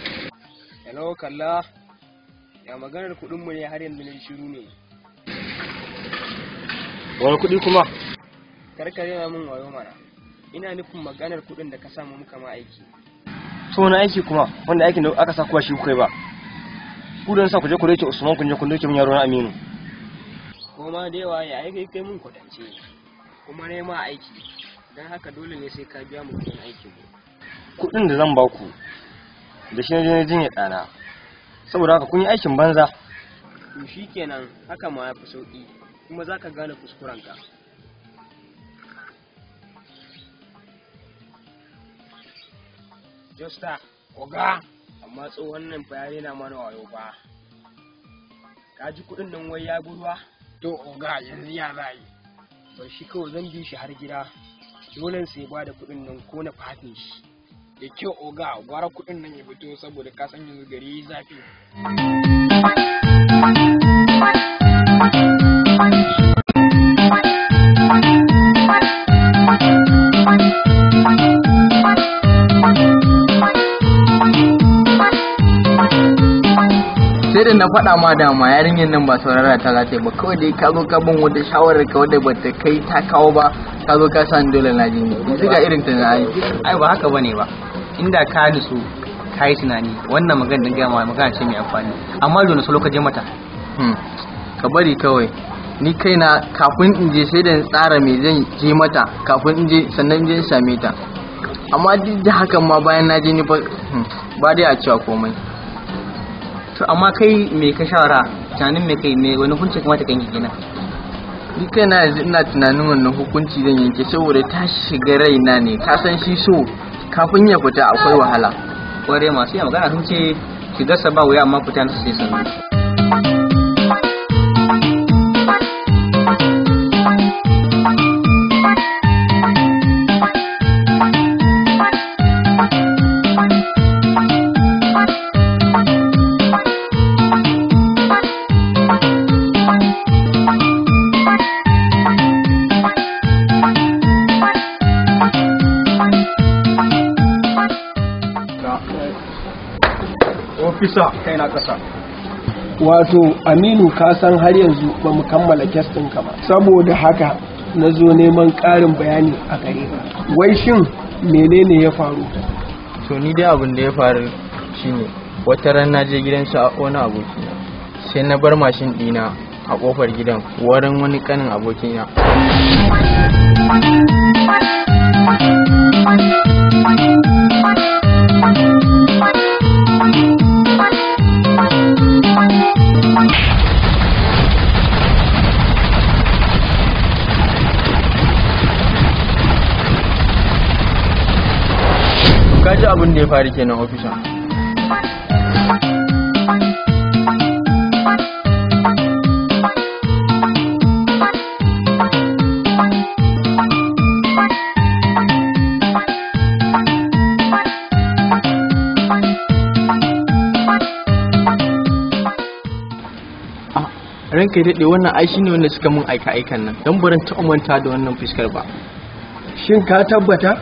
Hello kalla, ya maganar kuɗin mu ne? Har yanzu ne shiru ne. Wani kuɗi kuma? Karkare na min wayo mana. Ina nufin maganar kuɗin da ka samu muka ma aiki. To wani aiki kuma? Wanda aikin da aka sa kuwa shi kuka yi ba. Ku don sa ku je ku rike Usman, kun je kun doke min yaro na Aminu. Ko ma da yawa ya aiki kai mun kwatance. Kuma ne ma aiki. Don haka dole ne sai ka biya mu kuɗin aikin mu. Kuɗin da zan ba ku da shi na je na jinya ɗana. Saboda haka kun yi aikin banza. To shikenan, haka ma ya fi sauƙi, kuma za ka gane kuskurenka. Josta, oga, amma tsohon nan fa ya rena mana wayo fa. Ka ji kuɗin nan wai ya ruwa? To oga, yanzu ya za yi? Bar shi kawai, zan bi shi har gida. Dole sai ba da kuɗin nan ko na fafe shi. Da kyau oga, gwara kuɗin nan ya fito saboda ka san yanzu gari zafi. Sai da na faɗa ma dama yarinyar nan ba saurara ta za ta yi ba. Kawai dai ka zo ka bin wata shawarar ka wadda bata kai ta kawo ba, ka zo ka sa ni dole na je ni yanzu ga irin ta na ai. Ai ba haka bane ba. Inda ka nutsu ka yi tunani, wannan magana din gama magana ce mai amfani, amma dole su lokaci mata. Ka bari kawai, ni kaina kafin in je sai da in tsara me zan je mata kafin in je, sannan in je in same ta. Amma duk da hakan ma bayan na je ni ba ba dai a cewa komai. To amma kai me ka shawara, tunanin me kai, me wani hukunci kamata ka yanke kenan? Ni kaina yanzu ina tunanin wannan hukunci zan yanke saboda ta shiga raina ne. Ka san shi so kafin ya fita akwai wahala. Kware, masu iya magana sun ce shigarsa ba wuya amma fita nasu sai sannu. Ofisa, kai na kasa. Wato Aminu, ka san har yanzu ba mu kammala kes ɗinka ba, saboda haka na zo neman ƙarin bayani a gare ka. Wai shin menene ya faru? To ni dai abin da ya faru shine, wata ran na je gidan su wani abokina, sai na bar mashin ɗina a kofar gidan wurin wani kanin abokina. ji abin da ya faru kenan ofisa. Ranka ya daɗe, wannan ai shine wanda suka mun aika aikan nan, don baran taɓa manta da wannan fuskar ba. Shin ka tabbata?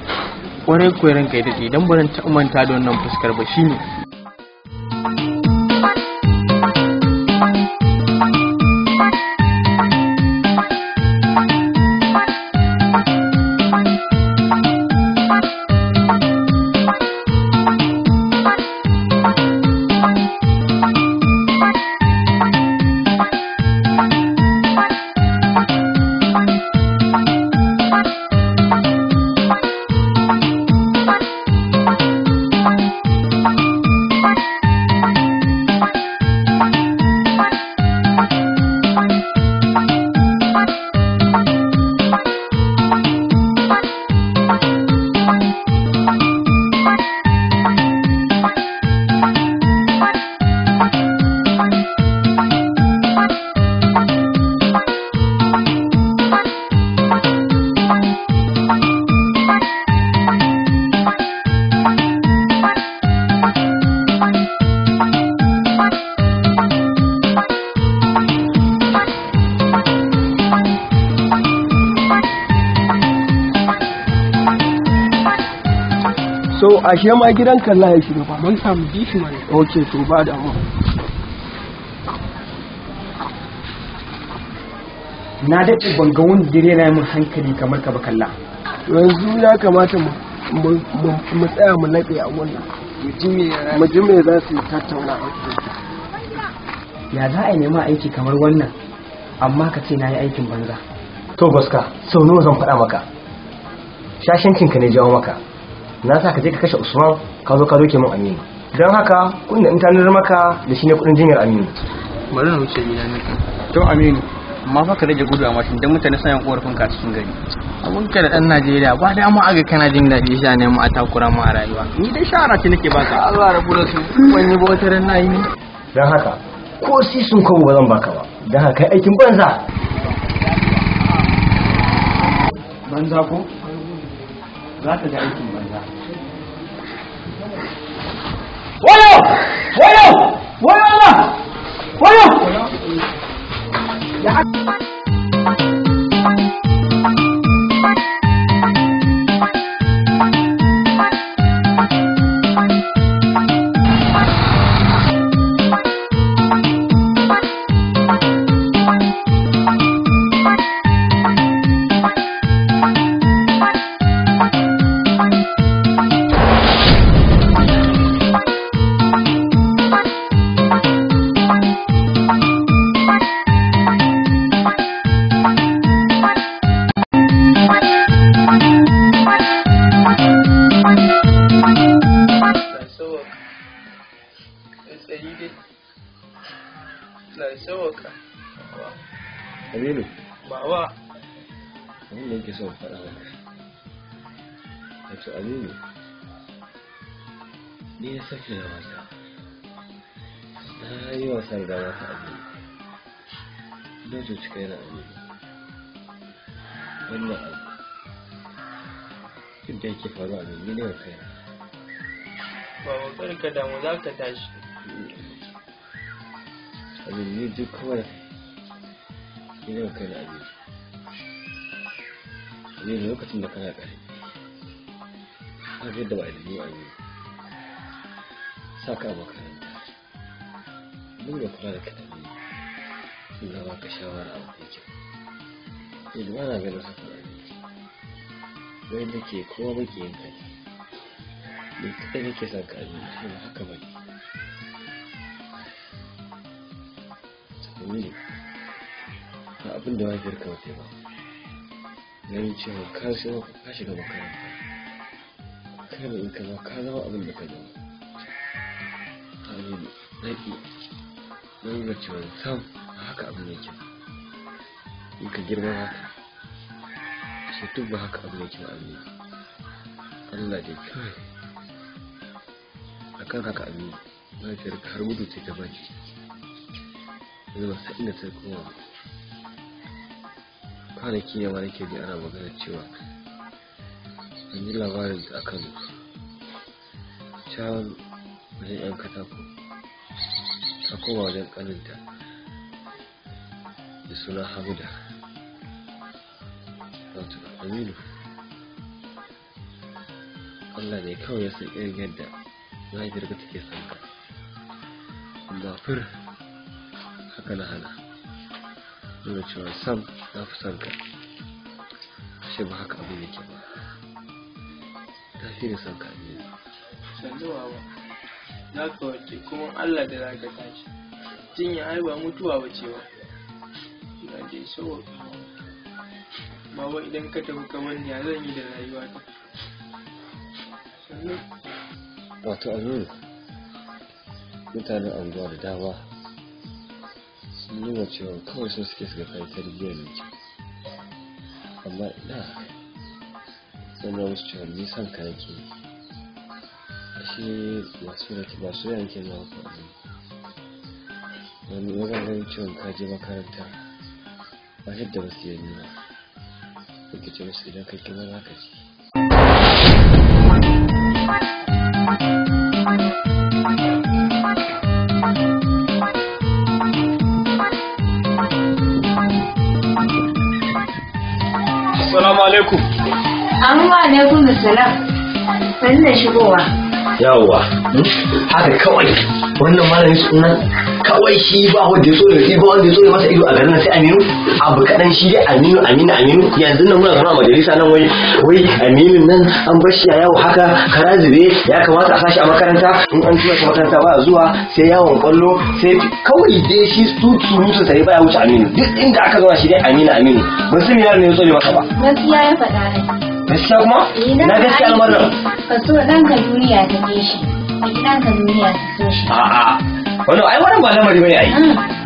Ƙwarai kuwa ranka ya daɗe, don baran taɓa manta da wannan fuskar ba, shine. So ashe ma gidan kalla ya shiga ba mun samu bishi mana. Okay, to ba damuwa. Na daɗe ban ga wani dire na min hankali kamar ka ba kalla. Yanzu ya kamata mu tsaya mu laɓe a wannan, mu ji me za su tattauna. Ya za a yi nema aiki kamar wannan, amma ka ce na yi aikin banza? To gaska, sau nawa zan faɗa maka, shashancinka ne jawo maka. Na sa ka je ka kashe Usman, ka zo ka doke min Aminu. Don haka kudin da in tanar maka da shi ne kudin jinyar Aminu. Bari na wuce gida ne. To Aminu, amma fa ka rage gudu a mashin don mutane suna yin korafin ka cikin gari. Abun ka da dan Najeriya ba da mu aga kana jin daɗi sha ne mu a takura mu a rayuwa. Ni dai shawara ce nake baka. Allah rabu da su, ban yi ba wata ran na yi ne. Don haka ko sisun kobo ba zan baka ba, don haka kai aikin banza. Banza ko za ka ga aikin banza. Wayo! Wayo! Wayo Allah! Wayo! Ya. Aminu. Baba. Abin da yake son faɗa maka. Wato Aminu, ni na sake da wasa. Na yi wasa da dama ta Aminu. Na cuci kaina Aminu. Wannan abu duk da yake faruwa Aminu, ni ne wa kaina. Baba, kar ka damu, za ka tashi. Aminu, ni duk kawai ni ne wa kaina Aminu. Aminu, lokacin da kana ƙarami, ka ga yadda ba a da Aminu. Sa ka a makaranta, dinga kula da kai Aminu. Ina ba ka shawara abu mai kyau. Yanzu ba na ganin haka Aminu. Wai nake kowa maƙiyin ka ne. Ni kaɗai nake son ka Aminu, ashe ba haka ba ne. Aminu, ba abin da mahaifiyarka ba ta yi ba. Ganin cewa ka shiga makaranta, kai ne in ka zama ka zama abin da ka zama. Aminu, na ƙi na nuna cewa sam ba haka abin yake ba. In ka girma haka, ashe duk ba haka abin yake ba Aminu. Allah dai kawai Akan haka Aminu, mahaifiyarka har gudu ce ta baki. Yanzu ba san inda ta koma ba. Kwanaki ne ma nake ji ana magana cewa an ji labarin ta a Kano. Can wajen 'yan katako ta koma wajen ƙaninta da suna Hamida. Wato Aminu, Allah ne kawai ya san irin yadda mahaifiyarka take son ka, amma fir haka na hana nuna cewa sam na fi son ka. Ashe ba haka abin yake ba, ta fi ni son ka Aminu. Sannu baba, za ka warke kuma Allah da za ka tashi. Jinya ai ba mutuwa ba ce ba. Ina dai sauwaƙa ma. Baba idan ka tafi kamar ni ya zan yi da rayuwata. Sannu. Wato Aminu, mutanen anguwa da dama sun nuna cewa kawai so suke suka kai tarbiyyar mai kyau, amma ina sun nuna musu cewa ni son ka nake yi. Ashe masu rake ba su yanke na ku Aminu. Wani wajen ganin cewa ka je makaranta ba yadda ba su yi ba, nake ce musu idan ka girma za ka ci. Assalamu alaikum. Amma alaikum salam. Sannu da shigowa. Yawwa. Haka kawai wannan malamin sunan kawai shi ba wanda ya so ya ba wanda ya so ya masa ido a garin nan sai Aminu. Abu kaɗan shi dai Aminu Aminu Aminu. Yanzu nan muna zaune a majalisa nan wai wai Aminu nan an bar shi a yawo haka kara zube, ya kamata a sashi a makaranta, in an tura shi makaranta ba zuwa sai yawon kwallo, sai kawai dai shi surutun sa baya wuce Aminu. Duk inda aka zauna shi dai Aminu Aminu. Ban san me ne ya so ya masa ba. Gaskiya ya faɗa ne. Gaskiya kuma? Na gaskiya al'amarin. Ka so ɗanka duniya ta ke shi, ka ki ɗanka duniya ta so shi. A'a. Wannan ai wannan ba lamari bane ai.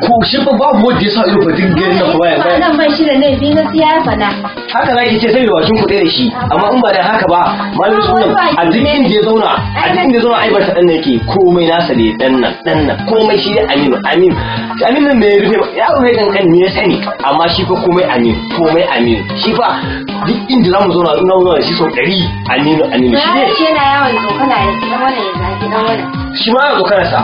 Ko shi fa babu wanda ya sa ido fa duk garin nan fa baya. Nan bai shi da laifi gaskiya ya faɗa. Haka zaki ce saboda bakin ku ɗaya da shi, amma in ba da haka ba malamin sunan a duk inda ya zauna, a duk inda ya zauna ai ba ta dan yake komai nasa ne dan nan dan nan komai shi dai Aminu Aminu. Shi Aminu me ya rufe ya rufe kankan me ya sani, amma shi fa komai Aminu komai Aminu. Shi fa duk inda zamu zauna in zamu zauna da shi sau 100 Aminu Aminu shi Ya ne. ce yana yawan tsokana ya ci ɗan wannan ya zagi ɗan wannan. Shi ma ya tsokanar sa.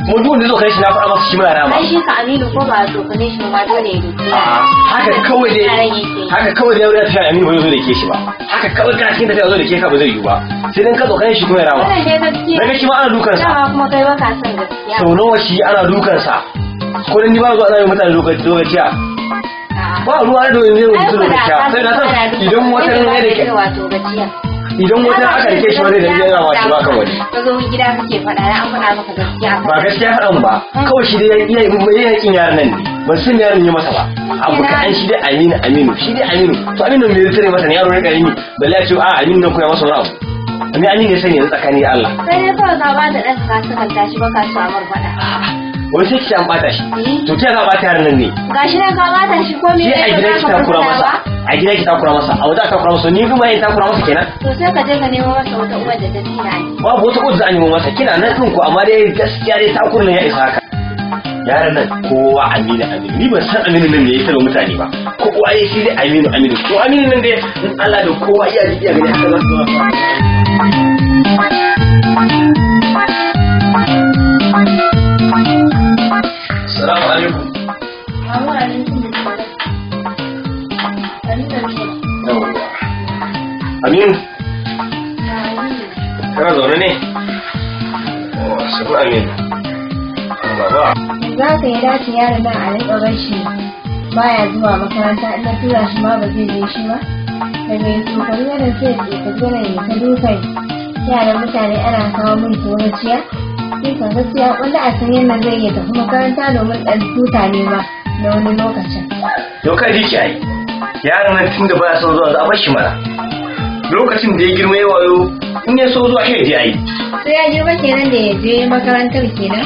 Kuma duk wanda ya tsokane shi na faɗa masa shi ma ya rama. Ai shi ka Aminu ko ba a tsokane shi ba ma dole ya doki. A'a, haka kawai dai haka kawai dai ya tafiya Aminu ba zai zo da ke shi ba. Haka kawai kana cikin tafiya zo da ke ka ba zai yiwu ba. Sai dan ka tsokane shi kuma ya rama. Wannan dai gaskiya. Daga shi ma ana dukan sa. Dama kuma kai baka son gaskiya. Sau nawa shi ana dukan sa. Ko dan ni ba zuwa ana yi mutane lokaci lokaciya. Ba ruwa da domin zai mutu lokaciya. Sai na san idan wata ran ya da ke Wato gajiya. idan wata aka rike shi ba zai dange yana wato ba kan wani. Ka zo gida kake faɗa na an faɗa maka gaskiya. Ba gaskiya faɗan ba. Kawai shi dai ya iya ya kin yaran nan ne. Ban san yaran yi masa ba. Abu kaɗan shi dai Aminu Aminu shi dai Aminu. To Aminu me zai tare masa ne yaro ne karimi. Balle ya ce a Aminu nan koya masa wani abu. Ni Aminu ya sani yanzu tsakani da Allah. Sai dai kawai ka ba da ɗanka ka sakanta shi ba ka so a mar faɗa. Wai sai ki an bata shi. To ki za bata yaran nan ne. Gashi nan ka bata shi ko me Ke a gida ki takura masa. A gida ki takura masa. A waje a takura masa. Ni kuma yin takura masa kenan. To sai ka je ka nemo masa wata uwar da ta tina ne. Babu wata uwar za a nemo masa. Kina nan ɗin ku amma dai gaskiya dai takurin nan ya isa haka. Yaran nan kowa Aminu Aminu. Ni ban san Aminu nan me ya taba mutane ba. Kowa ya shi dai Aminu Aminu. To Aminu nan dai in Allah da kowa iya ji iya gani haka za su zama. Assalamu alaikum. Amma alaikum salam. Aminu ne. Yawwa. Aminu, kana zaune ne? Oh, sabu Aminu. Baba. Za ka yi dace yaron nan a rinƙa bar shi baya zuwa makaranta, in na tura shi ma ba zai je shi ba. Da mai tsokani wannan sai ya tsokani wannan ya ta dukan yaran mutane ana kawo min tuwaciya. Sai ka gaskiya wanda a san yadda zai iya tafi makaranta domin ɗan tuta ne ma na wani lokacin. Yau ka ji ki ai. Yaron nan tun da baya son zuwa za a bar shi mana. Lokacin da ya girma ya wayo in ya so zuwa kai je ai. Sai ya girma kenan da ya je makarantar kenan.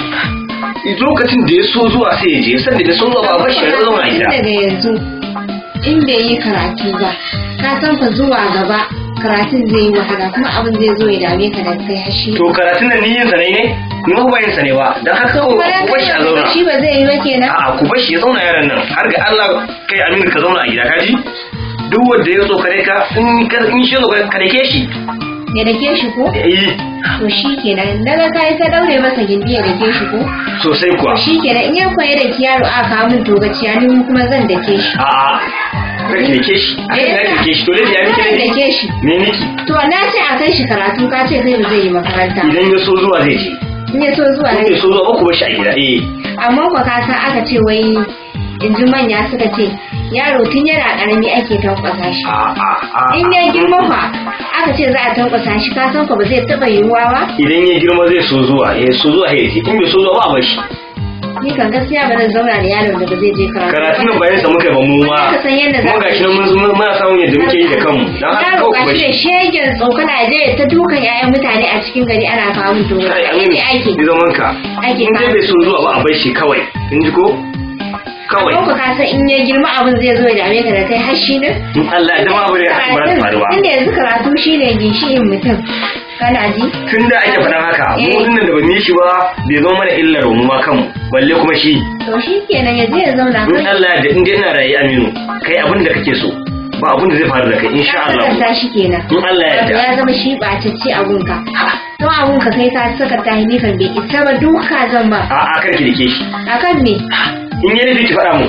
Lokacin da ya so zuwa sai ya je, sanda da so zuwa ba a bar shi ya zauna a gida. Tun daga yanzu in bai yi karatu ba, ka san fa zuwa gaba Karatun zai yi wahala kuma abin zai zo ya dame ka da kai har shi. To karatun nan ni yin sa ne ne? Ni ma ba yin sa ne ba. Dan haka ku bar shi a zauna. Shi ba zai yi ba kenan. A'a ku bar shi ya zauna yaran nan. Har ga Allah kai Aminu ka zauna a gida kaji? Duk wanda ya tsokare ka in ka in shi tsokare ka dake shi. Ya dake shi ko? Eh. To shi kenan daga kai ka daure masa gindi ya dake shi ko? Sosai kuwa. To shi kenan in ya koyi da yaro aka kawo min togaciya ni kuma zan dake shi. A'a. Kar ki dake shi. Akan za ki dake shi. To laifi ya miki Zan ne? dake shi. Me miki? To na ce a kai shi karatu ka ce kai ba zai yi makaranta. Idan ya so zuwa zai je. In ya so zuwa In bai so zuwa ba ku bar shi a gida. Eh. Amma kwa ka san aka ce wai in ji manya suka ce yaro tun yana karami ake tankwasa shi. In ya girma fa aka ce za a tankwasa shi ka san ko ba zai taba yiwuwa ba. Idan ya girma zai so zuwa, ya so zuwa ya je. In bai so zuwa ba a bar shi. Ni kan gaskiya ba zan zauna da yaron da ba zai je karatu. Karatun nan bayan sa muka yi ba mu ma. Ka san yadda za Kuma gashi nan muna samun yadda muke yi da kanmu. Dan haka Yaro kawai ku bar gashi da shi. shegen tsokana ya je ya ta dukan 'ya'yan mutane a cikin gari ana kawo min to. Kai Aminu, ake. yi zaman ka. Ake In dai bai so zuwa ba a bar shi kawai. In ji ko? Kawai. Ko ka san in ya girma abin zai zo ya dame ka da kai har shi ne? In Allah ya dama abu ne ba za ta faru ba. Tunda yanzu karatu shine ginshi'in mutum. Kana ji? Tun da ake faɗan haka, mu dinnan da ba mu yi shi ba bai zama mana illar mu ma kanmu, balle kuma shi. To shi kenan ya je ya zauna In Allah ya da in dai ina raye Aminu, kai abin da kake so, ba abin da zai faru da kai insha Allah. Ka shi kenan. In Allah ya Wato yarda. ya zama shi ɓatacce a gunka. To a gunka kai ka saka ta ni kan bai isa ba duka zan ba. A'a kar ki dake shi. Akan me? In ya nufi ki faɗa mu,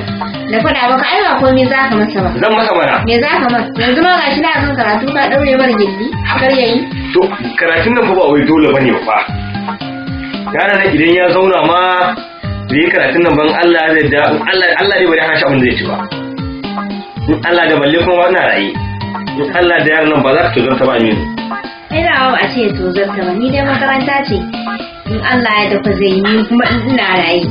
Na faɗa maka ai ba komai za ka masa ba. zan masa mana. Me za ka masa? Yanzu ma gashi na kan karatu ka ɗaure mar gindi kar yayi. To karatun nan fa ba wai dole bane ba fa. Yaron nan idan ya zauna ma bai yi karatun nan ban Allah zai da Allah Allah dai bari hana shi abin da zai ci ba. In Allah da balle kuma ina raye. In Allah da yaron nan ba za ka tozarta ba Aminu. Ai da ba a ce ya tozarta ba ni dai makaranta ce. In Allah ya dafa zai yi ni kuma in ina raye.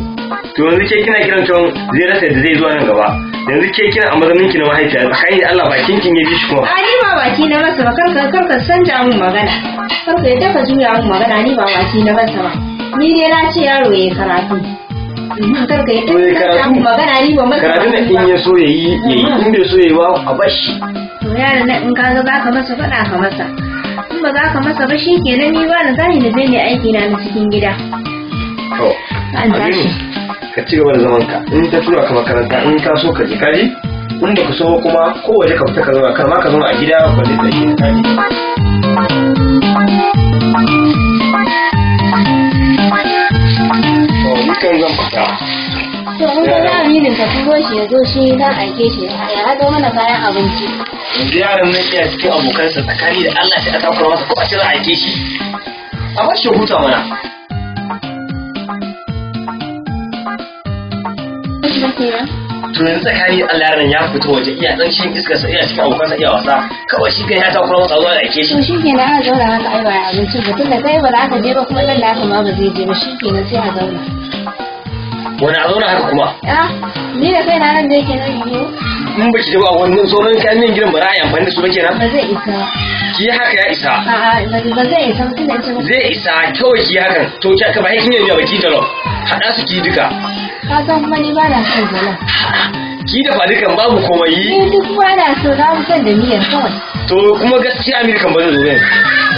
To yanzu ke kina kiran cewa zai rasa yadda zai zuwa nan gaba. Yanzu ke kina a mazaunin ki na mahaifiya tsakanin da Allah bakin kin ya ji shi kuma. A ni ba baki na masa ba karka karka sanja mun magana. Karka yadda ka juya mun magana ni ba baki na masa ba. Ni dai na ce yaro yayi karatu. Karka yadda To ya ka sanja karatu. mun magana ni ba masa Karatun nan baki ba. in ya so ya yi ya yi in bai so ya yi ba a bashi. To yaron nan in ka ga zaka masa faɗa ka masa. In ba za ka masa ba shikenan ni ba na zani na je ne aiki na na cikin gida. To An tashi. Aminu ka ci gaba da zaman ka in ta tura ka makaranta in ka so ka je kaji in ba ka so ba kuma ko waje ka fita ka zauna kar ma ka zauna a gida ba zai tashi ka kaji. To ni kan zan fita. To in ka ga Aminin ka turo shi ya zo shi dan aike shi ya haɗo mana kayan abinci. Yanzu yaron nan iya cikin abokansa tsakani da Allah sai a takura masa ko a ce za a aike shi. A bar shi ya huta mana. To yanzu tsakani da Allah yaron ya fita waje iya dan shan iskar sa iya cikin abokansa iya wasa kawai shi kan ya takura masa zuwa da aike shi. To shi kenan aka zauna haka ai ba abincin ba tunda kai ba za ka je ba kuma ɗan naka ma ba zai je ba shi kenan sai a zauna. Wani a zauna haka kuma. Ah, ni da kaina nan da yake nan yiwu In ba ki ji ba wannan sauran kayan miyan gidan ba za a yi amfani da su ba kenan. ba zai isa ba. Ki yi haka ya isa. A'a ba zai isa ba tunda ce ba. Zai isa kawai ki yi hakan to ki ka ba kin yi miya ba ki jalof. Haɗa su ki duka. Ka san kuma ni ba na son jalof. Ki dafa dukan babu komai yi. Ni duk ba na so na fi son da miyar kawai. To kuma gaskiya Amerikan ba zai zo yanzu.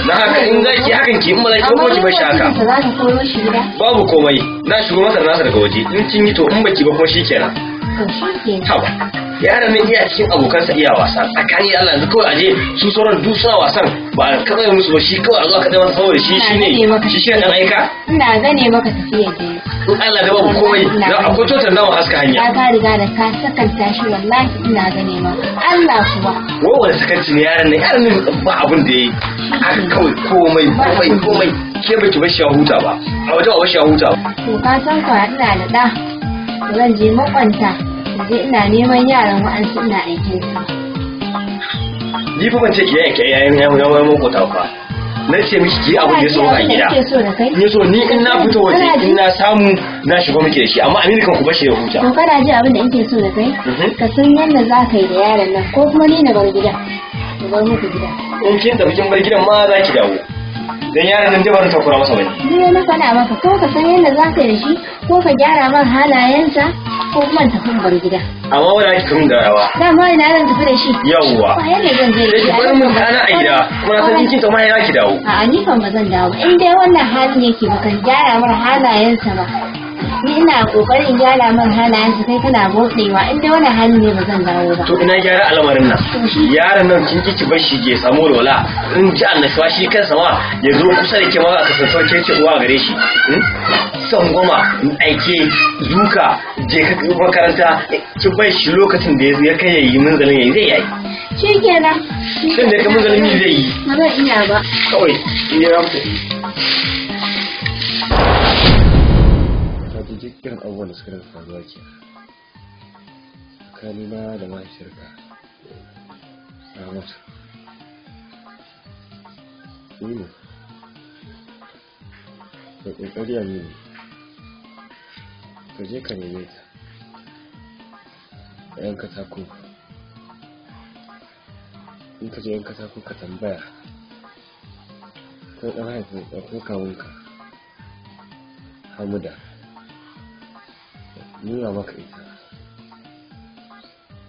Na haka in za ki hakan ki in ba za ki ba ki bar shi haka. Amma za ka koro shi gida. Babu komai na shigo masa da nasa daga waje in kin yi to in baki ba kuma shikenan. To shi kenan. Haba. Yaron nan iya cikin abokansa iya wasa tsakani da Allah yanzu kawai aje su sauran duk suna wasan ba a kaɗai musu ba shi kawai a zo a kaɗai masa saboda shi shine shi shine dan aika. Ina gane maka tafiya da In Allah da babu komai na akwai totar nawa haska hanya. Ka riga da ka sakanta shi wallahi ina gane maka. Allah kuwa. Wai wani sakanci ne yaron nan yaron nan ba abin da yayi haka kawai komai komai komai ke baki bar shi ya huta ba a waje ba bar shi ya huta ba. To ka san kwa ina da ɗa. Zan je makwanta. Je ina neman yaran wa'ansu ina aikin su. Ni fa ban ce ki yanke yayin yayin yayin makota fa. Na ce miki ki abin da ya so a gida. Kake so da kai? Ni so ni in na fito waje in na samu na shiga miki da shi amma Aminu kan ku bar shi ya huta. To kana ji abin da nake so da kai? Ka san yadda za ka yi da yaron nan ko kuma ni na bar gida. Na bar muku gida. In kin tafi kin bar gidan ma za ki dawo. Dan yaron nan dai ba zan takura masa bane. Ni na faɗa maka ko ka san yadda za ka yi da shi ko ka gyara man halayensa ko kuma in tafi in bar gida. Amma wala ki kun da rawa. Dama ina zan tafi da shi. Yawwa. Ba yadda zan je da Sai shi. ki bar mun ɗana a gida. Kuma na san in kin tafi ma ki dawo. A'a ni kan ba zan dawo ba. In dai wannan halin yake ba kan gyara mar halayensa ba. Ni ina kokarin gyara mar halayensa kai kana motsewa in dai wannan halin ne ba zan dawo ba. To ina gyara al'amarin nan. Yaron nan kin ki bar shi je samu rola. In ji annashuwa shi kansa ma ya zo kusa da ke ma aka san sauke ce uwa gare shi. Son goma aike zuka je ka makaranta ki bar shi lokacin da ya kai yayi munzalin yayi zai yayi. Shikenan. Shin da ka munzalin yi zai yi. Ba zan iya ba. Kawai in ya mutu. Ta ji duk irin abubuwan da suka rinka faruwa ke tsakanina da mahaifiyarka Ramatu. Aminu, ka ƙoƙari Aminu, ka je ka neme ta a yan katako. In ka je yan katako ka tambaya ko ɗan haifin ko kawunka Hamuda nuna maka ita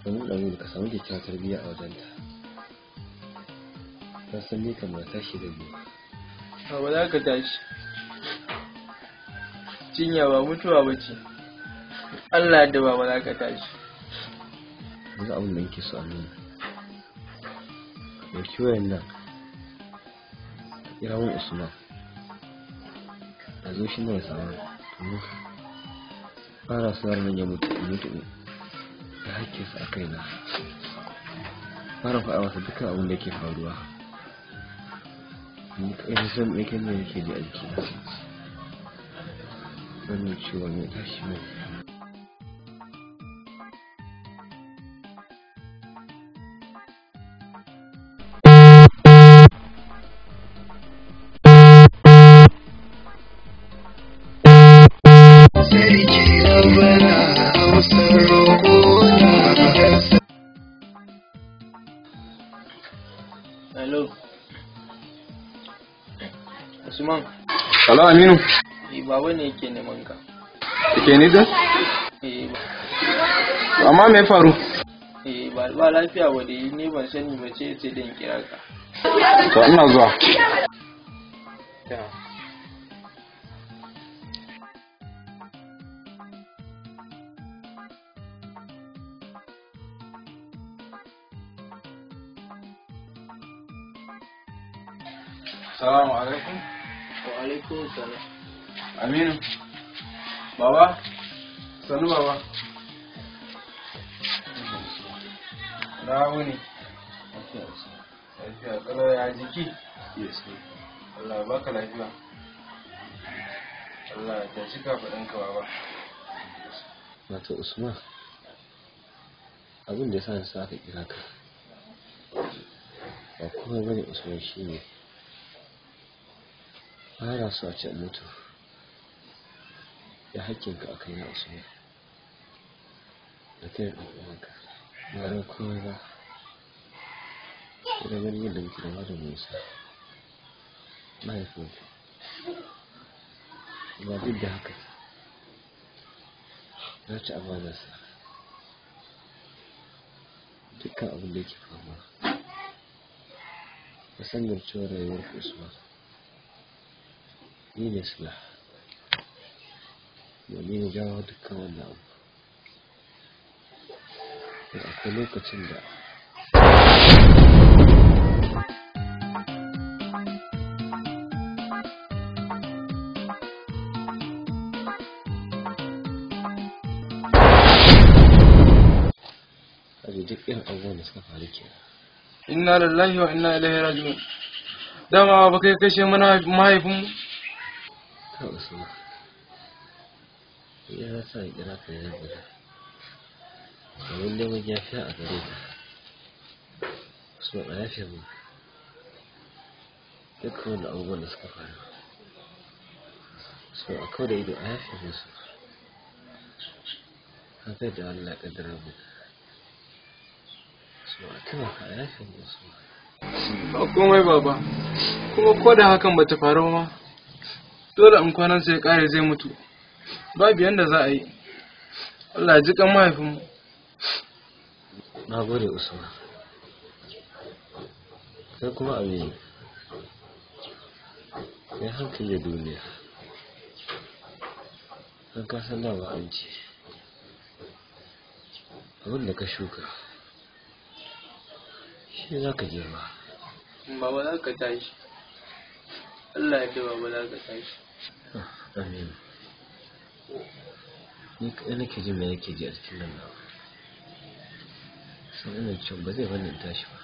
domin Aminu ka samu kyakkyawar tarbiyya a wajenta. Na san ni kam na tashi da biyu. Baba za ka tashi. Cinya ba mutuwa ba ce. Allah da baba za ka tashi. Yanzu abin da nake so Aminu, ka ɗauki wayan nan ka kira mun Usman a zo shi ne ya samu domin ba na so yaron nan ya mutu in mutu da hakkinsa a kaina. Fara faɗa masa dukkan abin da yake faruwa. Ni kaɗai na san me kai ne yake ji a jikina. Wannan ciwon ya tashi min. Sarki rabbana amsar roƙona. Hello. Usman. Hello Aminu. Eh baba ne yake neman ka. Ke ni din? Eh Amma me ya faru? eh ba ba lafiya ba dai ni ban sani ba ce sai dan kira ka. To ina zuwa. Ta. Salamu alaikum. Wa alaikum salam. Aminu. Baba. Sanu baba. Na wuni. Lafiya kalau ya jiki. Allah ya baka lafiya. Allah ya tashi kafaɗinka baba. Wato Usman, abin da ya sa na sa aka kira ka ba komai bane Usman shine ba na so a ce in mutu da hakkinka a kaina Usman da kai da ɗan uwanka ba don komai ba sai da ganin yadda muke da Malam Musa mahaifinku. Amma duk da haka na ci amanarsa dukkan abin da yake faruwa ka san cewar rayuwar Usman ni ne sila domin na jawo dukkan wannan abu. Da akwai lokacin da kaji duk irin abubuwan da suka faru kenan. Inna lillahi wa inna ilaihi raji'un. Dama ba kai kashe mana mahaifinmu. Ka Usman, ya na sa in kira ka ne nan gida domin neman yafiya a gare ka. Usman a yafe mun dukkan wannan abubuwan da suka faru. Usman a kau da ido a yafe musu. Ka ga da Allah ya kaddara mu. Usman a taimaka a yafe mu Usman. Ba komai baba. Kuma ko da hakan bata faru ma, dole in kwanan sai kare zai mutu. Babu yanda za a yi. Allah ya ji kan mahaifinmu. Na gode Usman. Kai kuma Aminu, kai hankali da duniya. Don ka san dama an ce abin da ka shuka shi za ka girba. Baba za ka tashi. Allah ya ce baba za ka tashi. Aminu, ni kaɗai nake jin me nake ji a cikin nan nawa. San ina cewa ba zai bani in tashi ba.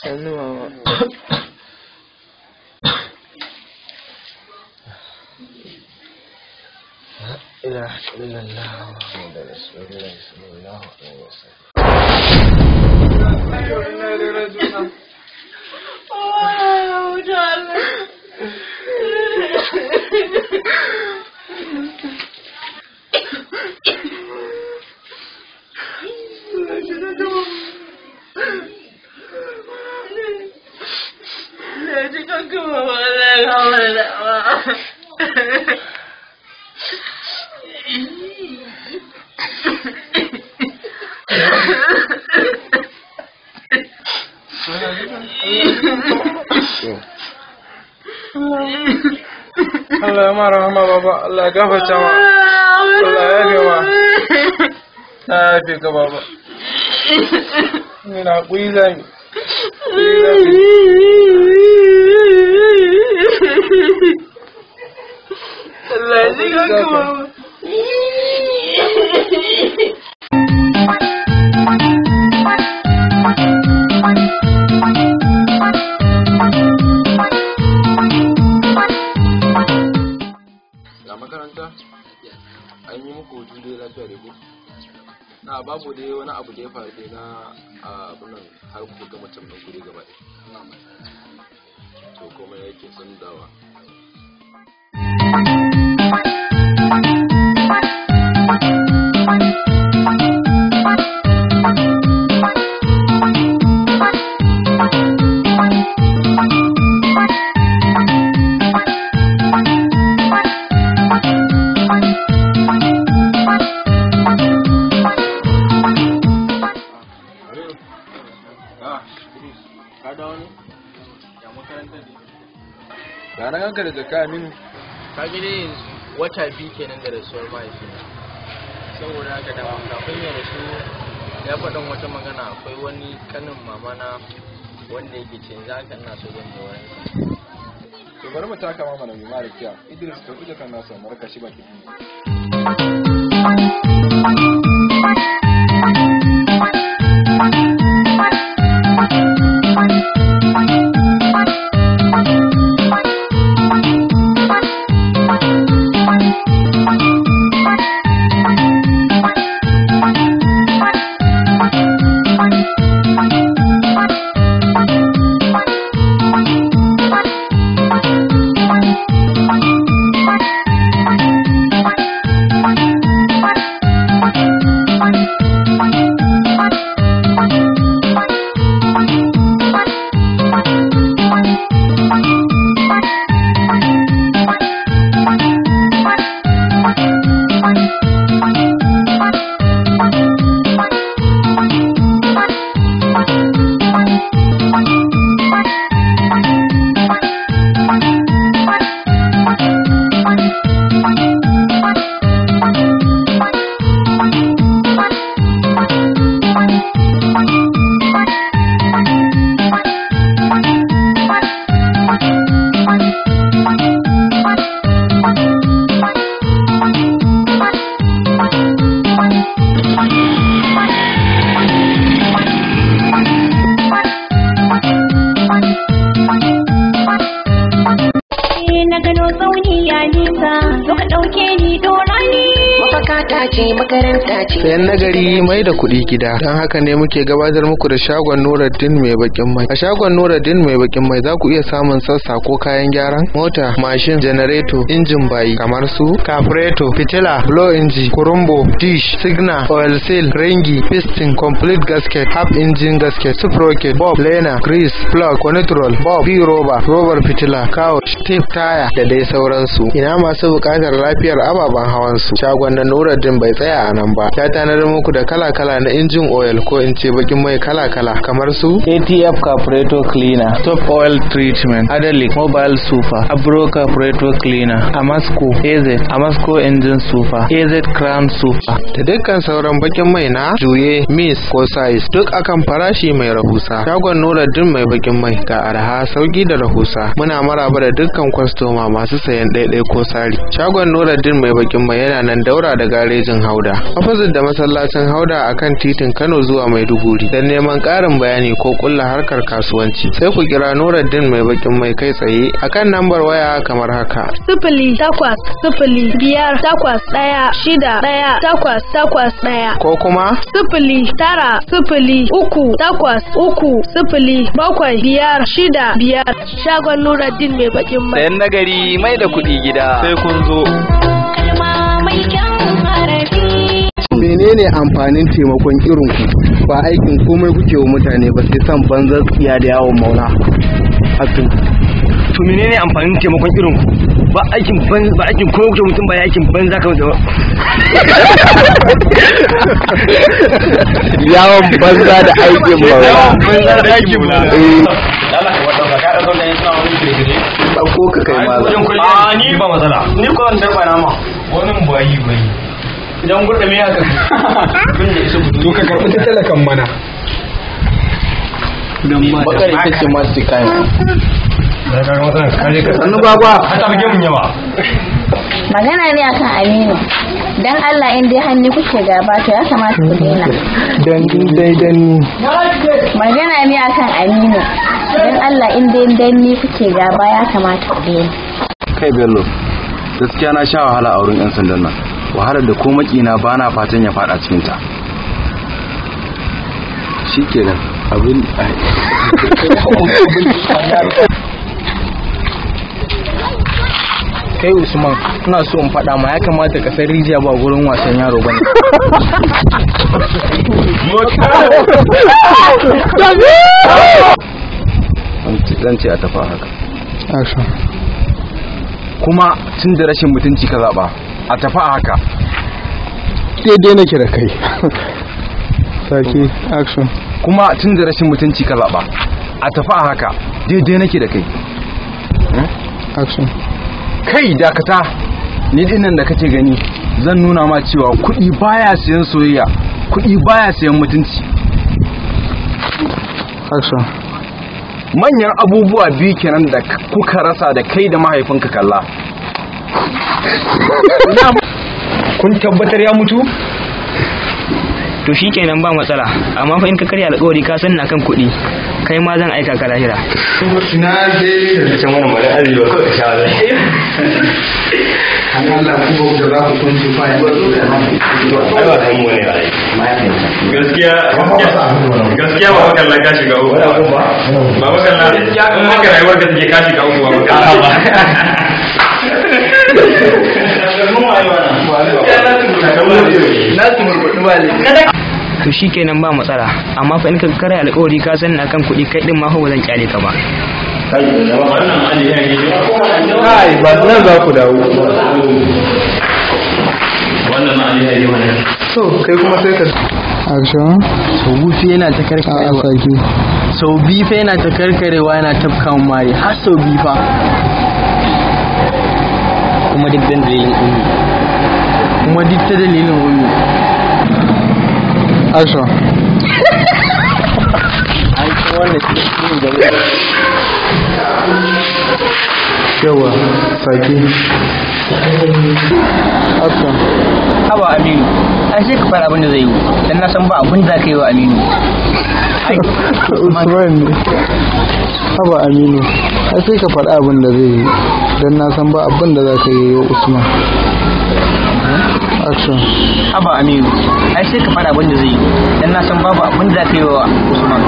Sannu baba. La ilaha illallah Muhammadur Rasulullah sallallahu alaihi wasallam. Allah ya ma rahama baba, Allah ya gafarta ma. Allah ya yafe ma. Na yafe ka baba. Ni na haƙuri zami. Allah ya ji kanka baba. Ga makaranta an yi muku hutu dai lafiya da ku? Na babu dai wani abu da ya faru dai na abun nan har kuka gama can ɗan guri gaba ɗaya? To komai yake sun dawa. Ka dawo ne? Ya makarantar ne? Ga na ganka da jaka Aminu. Ka ga dai yanzu wata biyu kenan da rasuwar mahaifina. Saboda haka da kafin ya rasu ya faɗin wata magana, akwai wani kanin mamana wanda yake ce yanzu haka ina so zan je wurinsa. To bari mu taka ma mana mai mara kiya. Idris, ka kuje kan nasa mu raka shi bakin. na gano tsauni ya nisa, zo ka ɗauke ni dora ni. Mafaka ta ce makaranta ce. Sayan nagari mai da kuɗi gida, don haka ne muke gabatar muku da shagon Nuruddin mai bakin mai. A shagon Nuruddin mai bakin mai za ku iya samun sassa ko kayan gyaran mota, mashin, janareto, injin bayi kamar su kafureto, fitila, blow inji, kurumbo, dish, signal, oil seal, ringi, piston, complete gasket, half engine gasket, sprocket, bob, lena, grease, plug, control, bob, b roba, robar fitila, couch, tape, taya da dai sauransu. Ina masu buƙatar lafiyar ababen hawan su. Shagon na Nuruddin bai tsaya a nan ba. Ya tanadar muku da kala-kala na injin oil ko in ce bakin mai kala-kala kamar su ATF Carburetor Cleaner, Top Oil Treatment, Adalic, Mobile Super, Abro Carburetor Cleaner, Amasco, AZ, Amasco Engine Super, AZ Crown Super. Da dukkan sauran bakin mai na juye, mis ko size duk akan farashi mai rahusa. Shagon Nuruddin mai bakin mai ga arha, sauki da rahusa. Muna maraba da dukkan kwastoma masu sayan ɗaiɗai ko sari. Shagon Nuruddin mai bakin mai yana nan daura da garejin Hauda, opposite da masallacin Hauda akan titin Kano zuwa Maiduguri. Don neman ƙarin bayani ko kulla harkar kasuwanci sai ku kira Nuruddin mai bakin mai kai tsaye akan lambar waya kamar haka: 080 5 8 1 6 1 8 8 1 ko kuma 090 3 8 3 0 7 5 6 5. Shagon Nuruddin mai bakin mai. Sayan nagari mai da kuɗi gida. Sai kun zo. Kalma mai kyan harafi. Menene amfanin taimakon irin ku? Ba aikin komai kuke wa mutane ba sai san banzar tsiya da yawon maula. Asu. To menene amfanin taimakon irin ku? Ba aikin ban ba aikin komai kuke mutum ba ya aikin banza kamar da Yawon banza da aikin maula. Yawon banza da aikin maula. Allah ka wadda ka ɗauka da suna wani kirkire. Ɗauko ka kai malam. A ni ba matsala. Ni ko zan tarba nama. Wani bayi bayi. Idan gurɗa me haka? To ka karɓi ta talakan mana. Bakar ita ce masu kayan. Sannu gwagwa. Hata buge mun yawa. Magana ne akan Aminu. Dan Allah in dai hannu kuke gaba to ya kamata ku daina. Dan dai dan ni. Magana ne akan Aminu. Dan Allah in dai dan ni kuke gaba ya kamata ku daina. Kai Bello, gaskiya na sha wahala a wurin 'yan sandan nan. Wahalar da ko makina ba na fatan ya fada cikin ta. Shikenan abin. Kai Usman, ina so in faɗa ma ya kamata ka san rijiya ba gurin wasan yaro bane. Zan ce a tafi haka. Kuma tun da rashin mutunci ka zaɓa, a tafi a haka. Daidai nake da kai. Sake action. Kuma tun da rashin mutunci ka zaɓa, a tafi a haka. Daidai nake da kai. Action. Kai dakata, ni dinnan da kake gani zan nuna ma cewa kuɗi baya siyan soyayya, kuɗi baya siyan mutunci. Action. Manyan abubuwa biyu kenan da kuka rasa da kai da mahaifinka kalla. Kun tabbatar ya mutu? To shikenan ba matsala, amma fa in ka karya alƙawari ka san na kan kuɗi, kai ma zan aika ka lahira. Na je da can wani mara arewa kawai ka sha wallahi. An Allah ku ba da za ku kunce fa ya. Ai ba kan mu ne ai. Gaskiya gaskiya ba kallon ka shiga uku. Ba ba kallon gaskiya in haka rayuwar ka take ka shiga uku ba ba. To shikenan ba matsala, amma fa in ka karya alƙawari ka san na kan kuɗi, kai din ma fa ba zan kyale ka ba. Kai ba nan za ku dawo. Wannan ma alheri wannan. So kai kuma sai ka action. Sau biyu yana ta karkarewa. Sau biyu fa yana ta karkarewa yana tafka mari har sau biyu fa. Kuma duk dan dalilin ummi. Kuma duk ta dalilin ummi. Action. Ai wannan shi ne da Yawa, sake. Action. Haba Aminu, ai sai ka fara abin da zai yi, dan na san ba abin da ka yi wa Aminu. Usman ne. Haba Aminu, ai sai ka faɗi abin da zai yi. Don na san ba abin da za ka yi wa Usman. Action. Haba Aminu, ai sai ka faɗa abin da zai yi, dan na san babu abin da za ka yi wa Usman.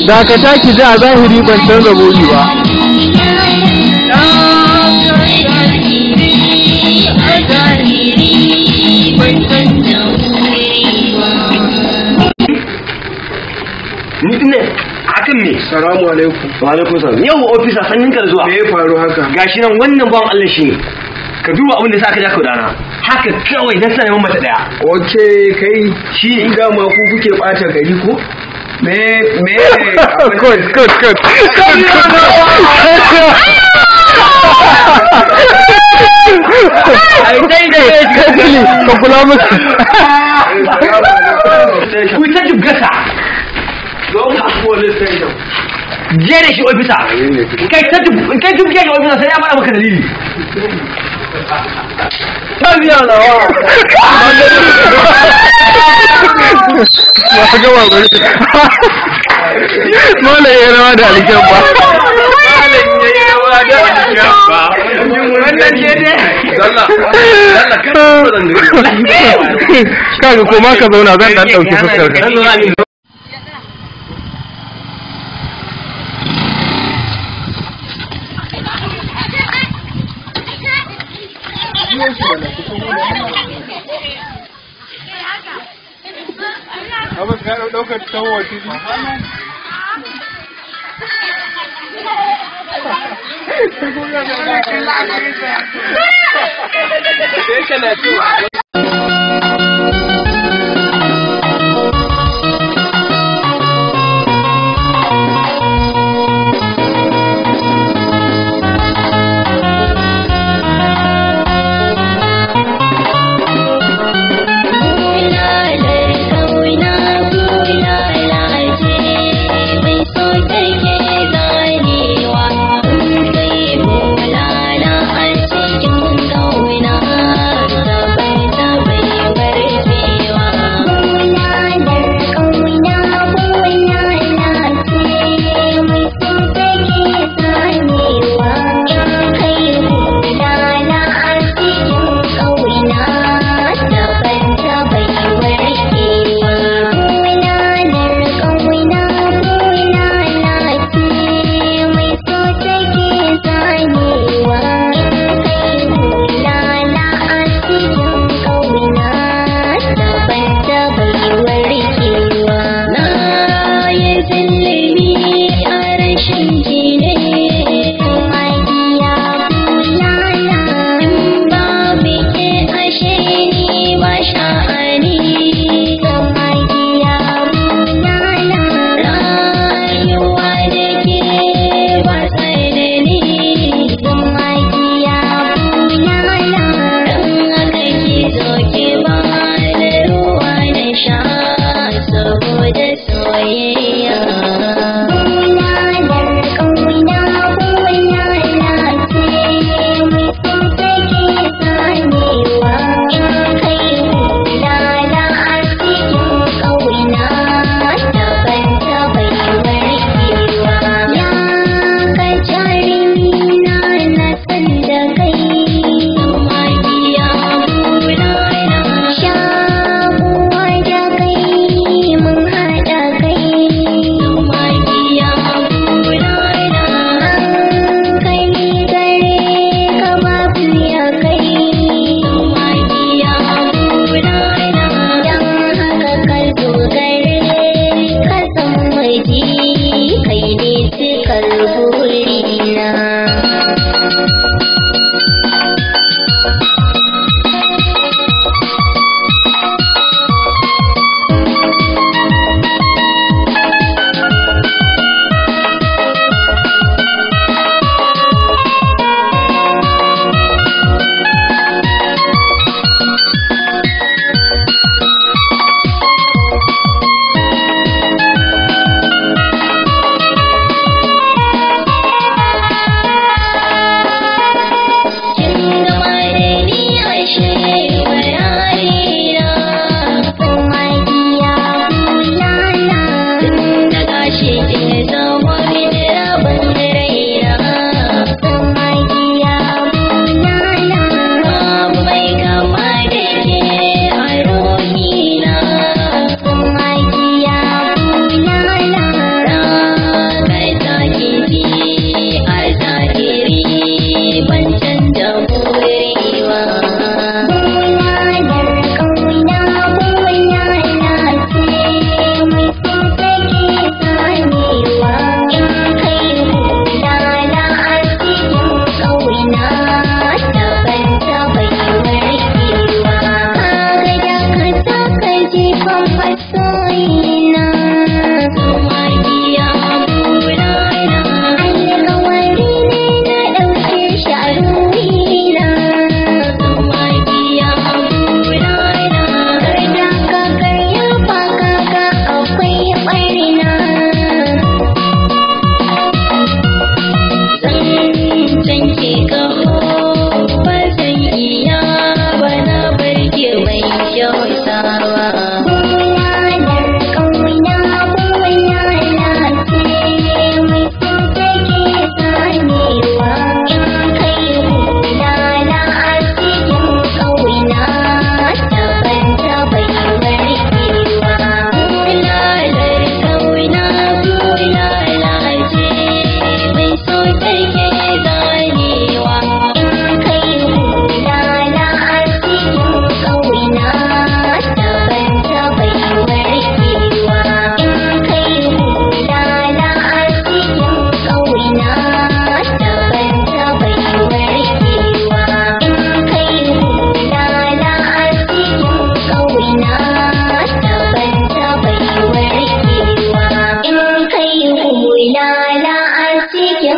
Dakata ki ji, a zahiri ban canza buri ba. Ni din ne akan me? Salamu alaikum. Wa alaikum salam. Yau officer, sannin ka da zuwa. Me ya faru haka? Gashi nan, wannan bawan Allah shi ne. Ka duba abin da sa aka ja ka dana. Haka kawai dan sa neman mata daya. Okay, kai shi in ga ma ku kuke bata gari ko? Me me? Good, good, good. Ai dai dai. Ka kula musu. Ku ta jibgasa. Je da shi ofisa. Kai ta kai jibge shi ofisa, sai ya faɗa maka dalili. Tabiya nawa. Ba ga ba gari. Malam ya rawa da alkyabba. Malam ya rawa da alkyabba. Wannan ce ne. Kaga koma ka zauna, zan dan dauki fuskar ka. Abin ka ɗaukar tawo TV. Sai kana cewa.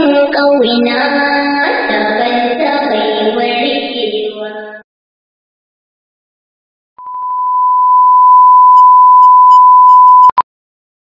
Ƙauna.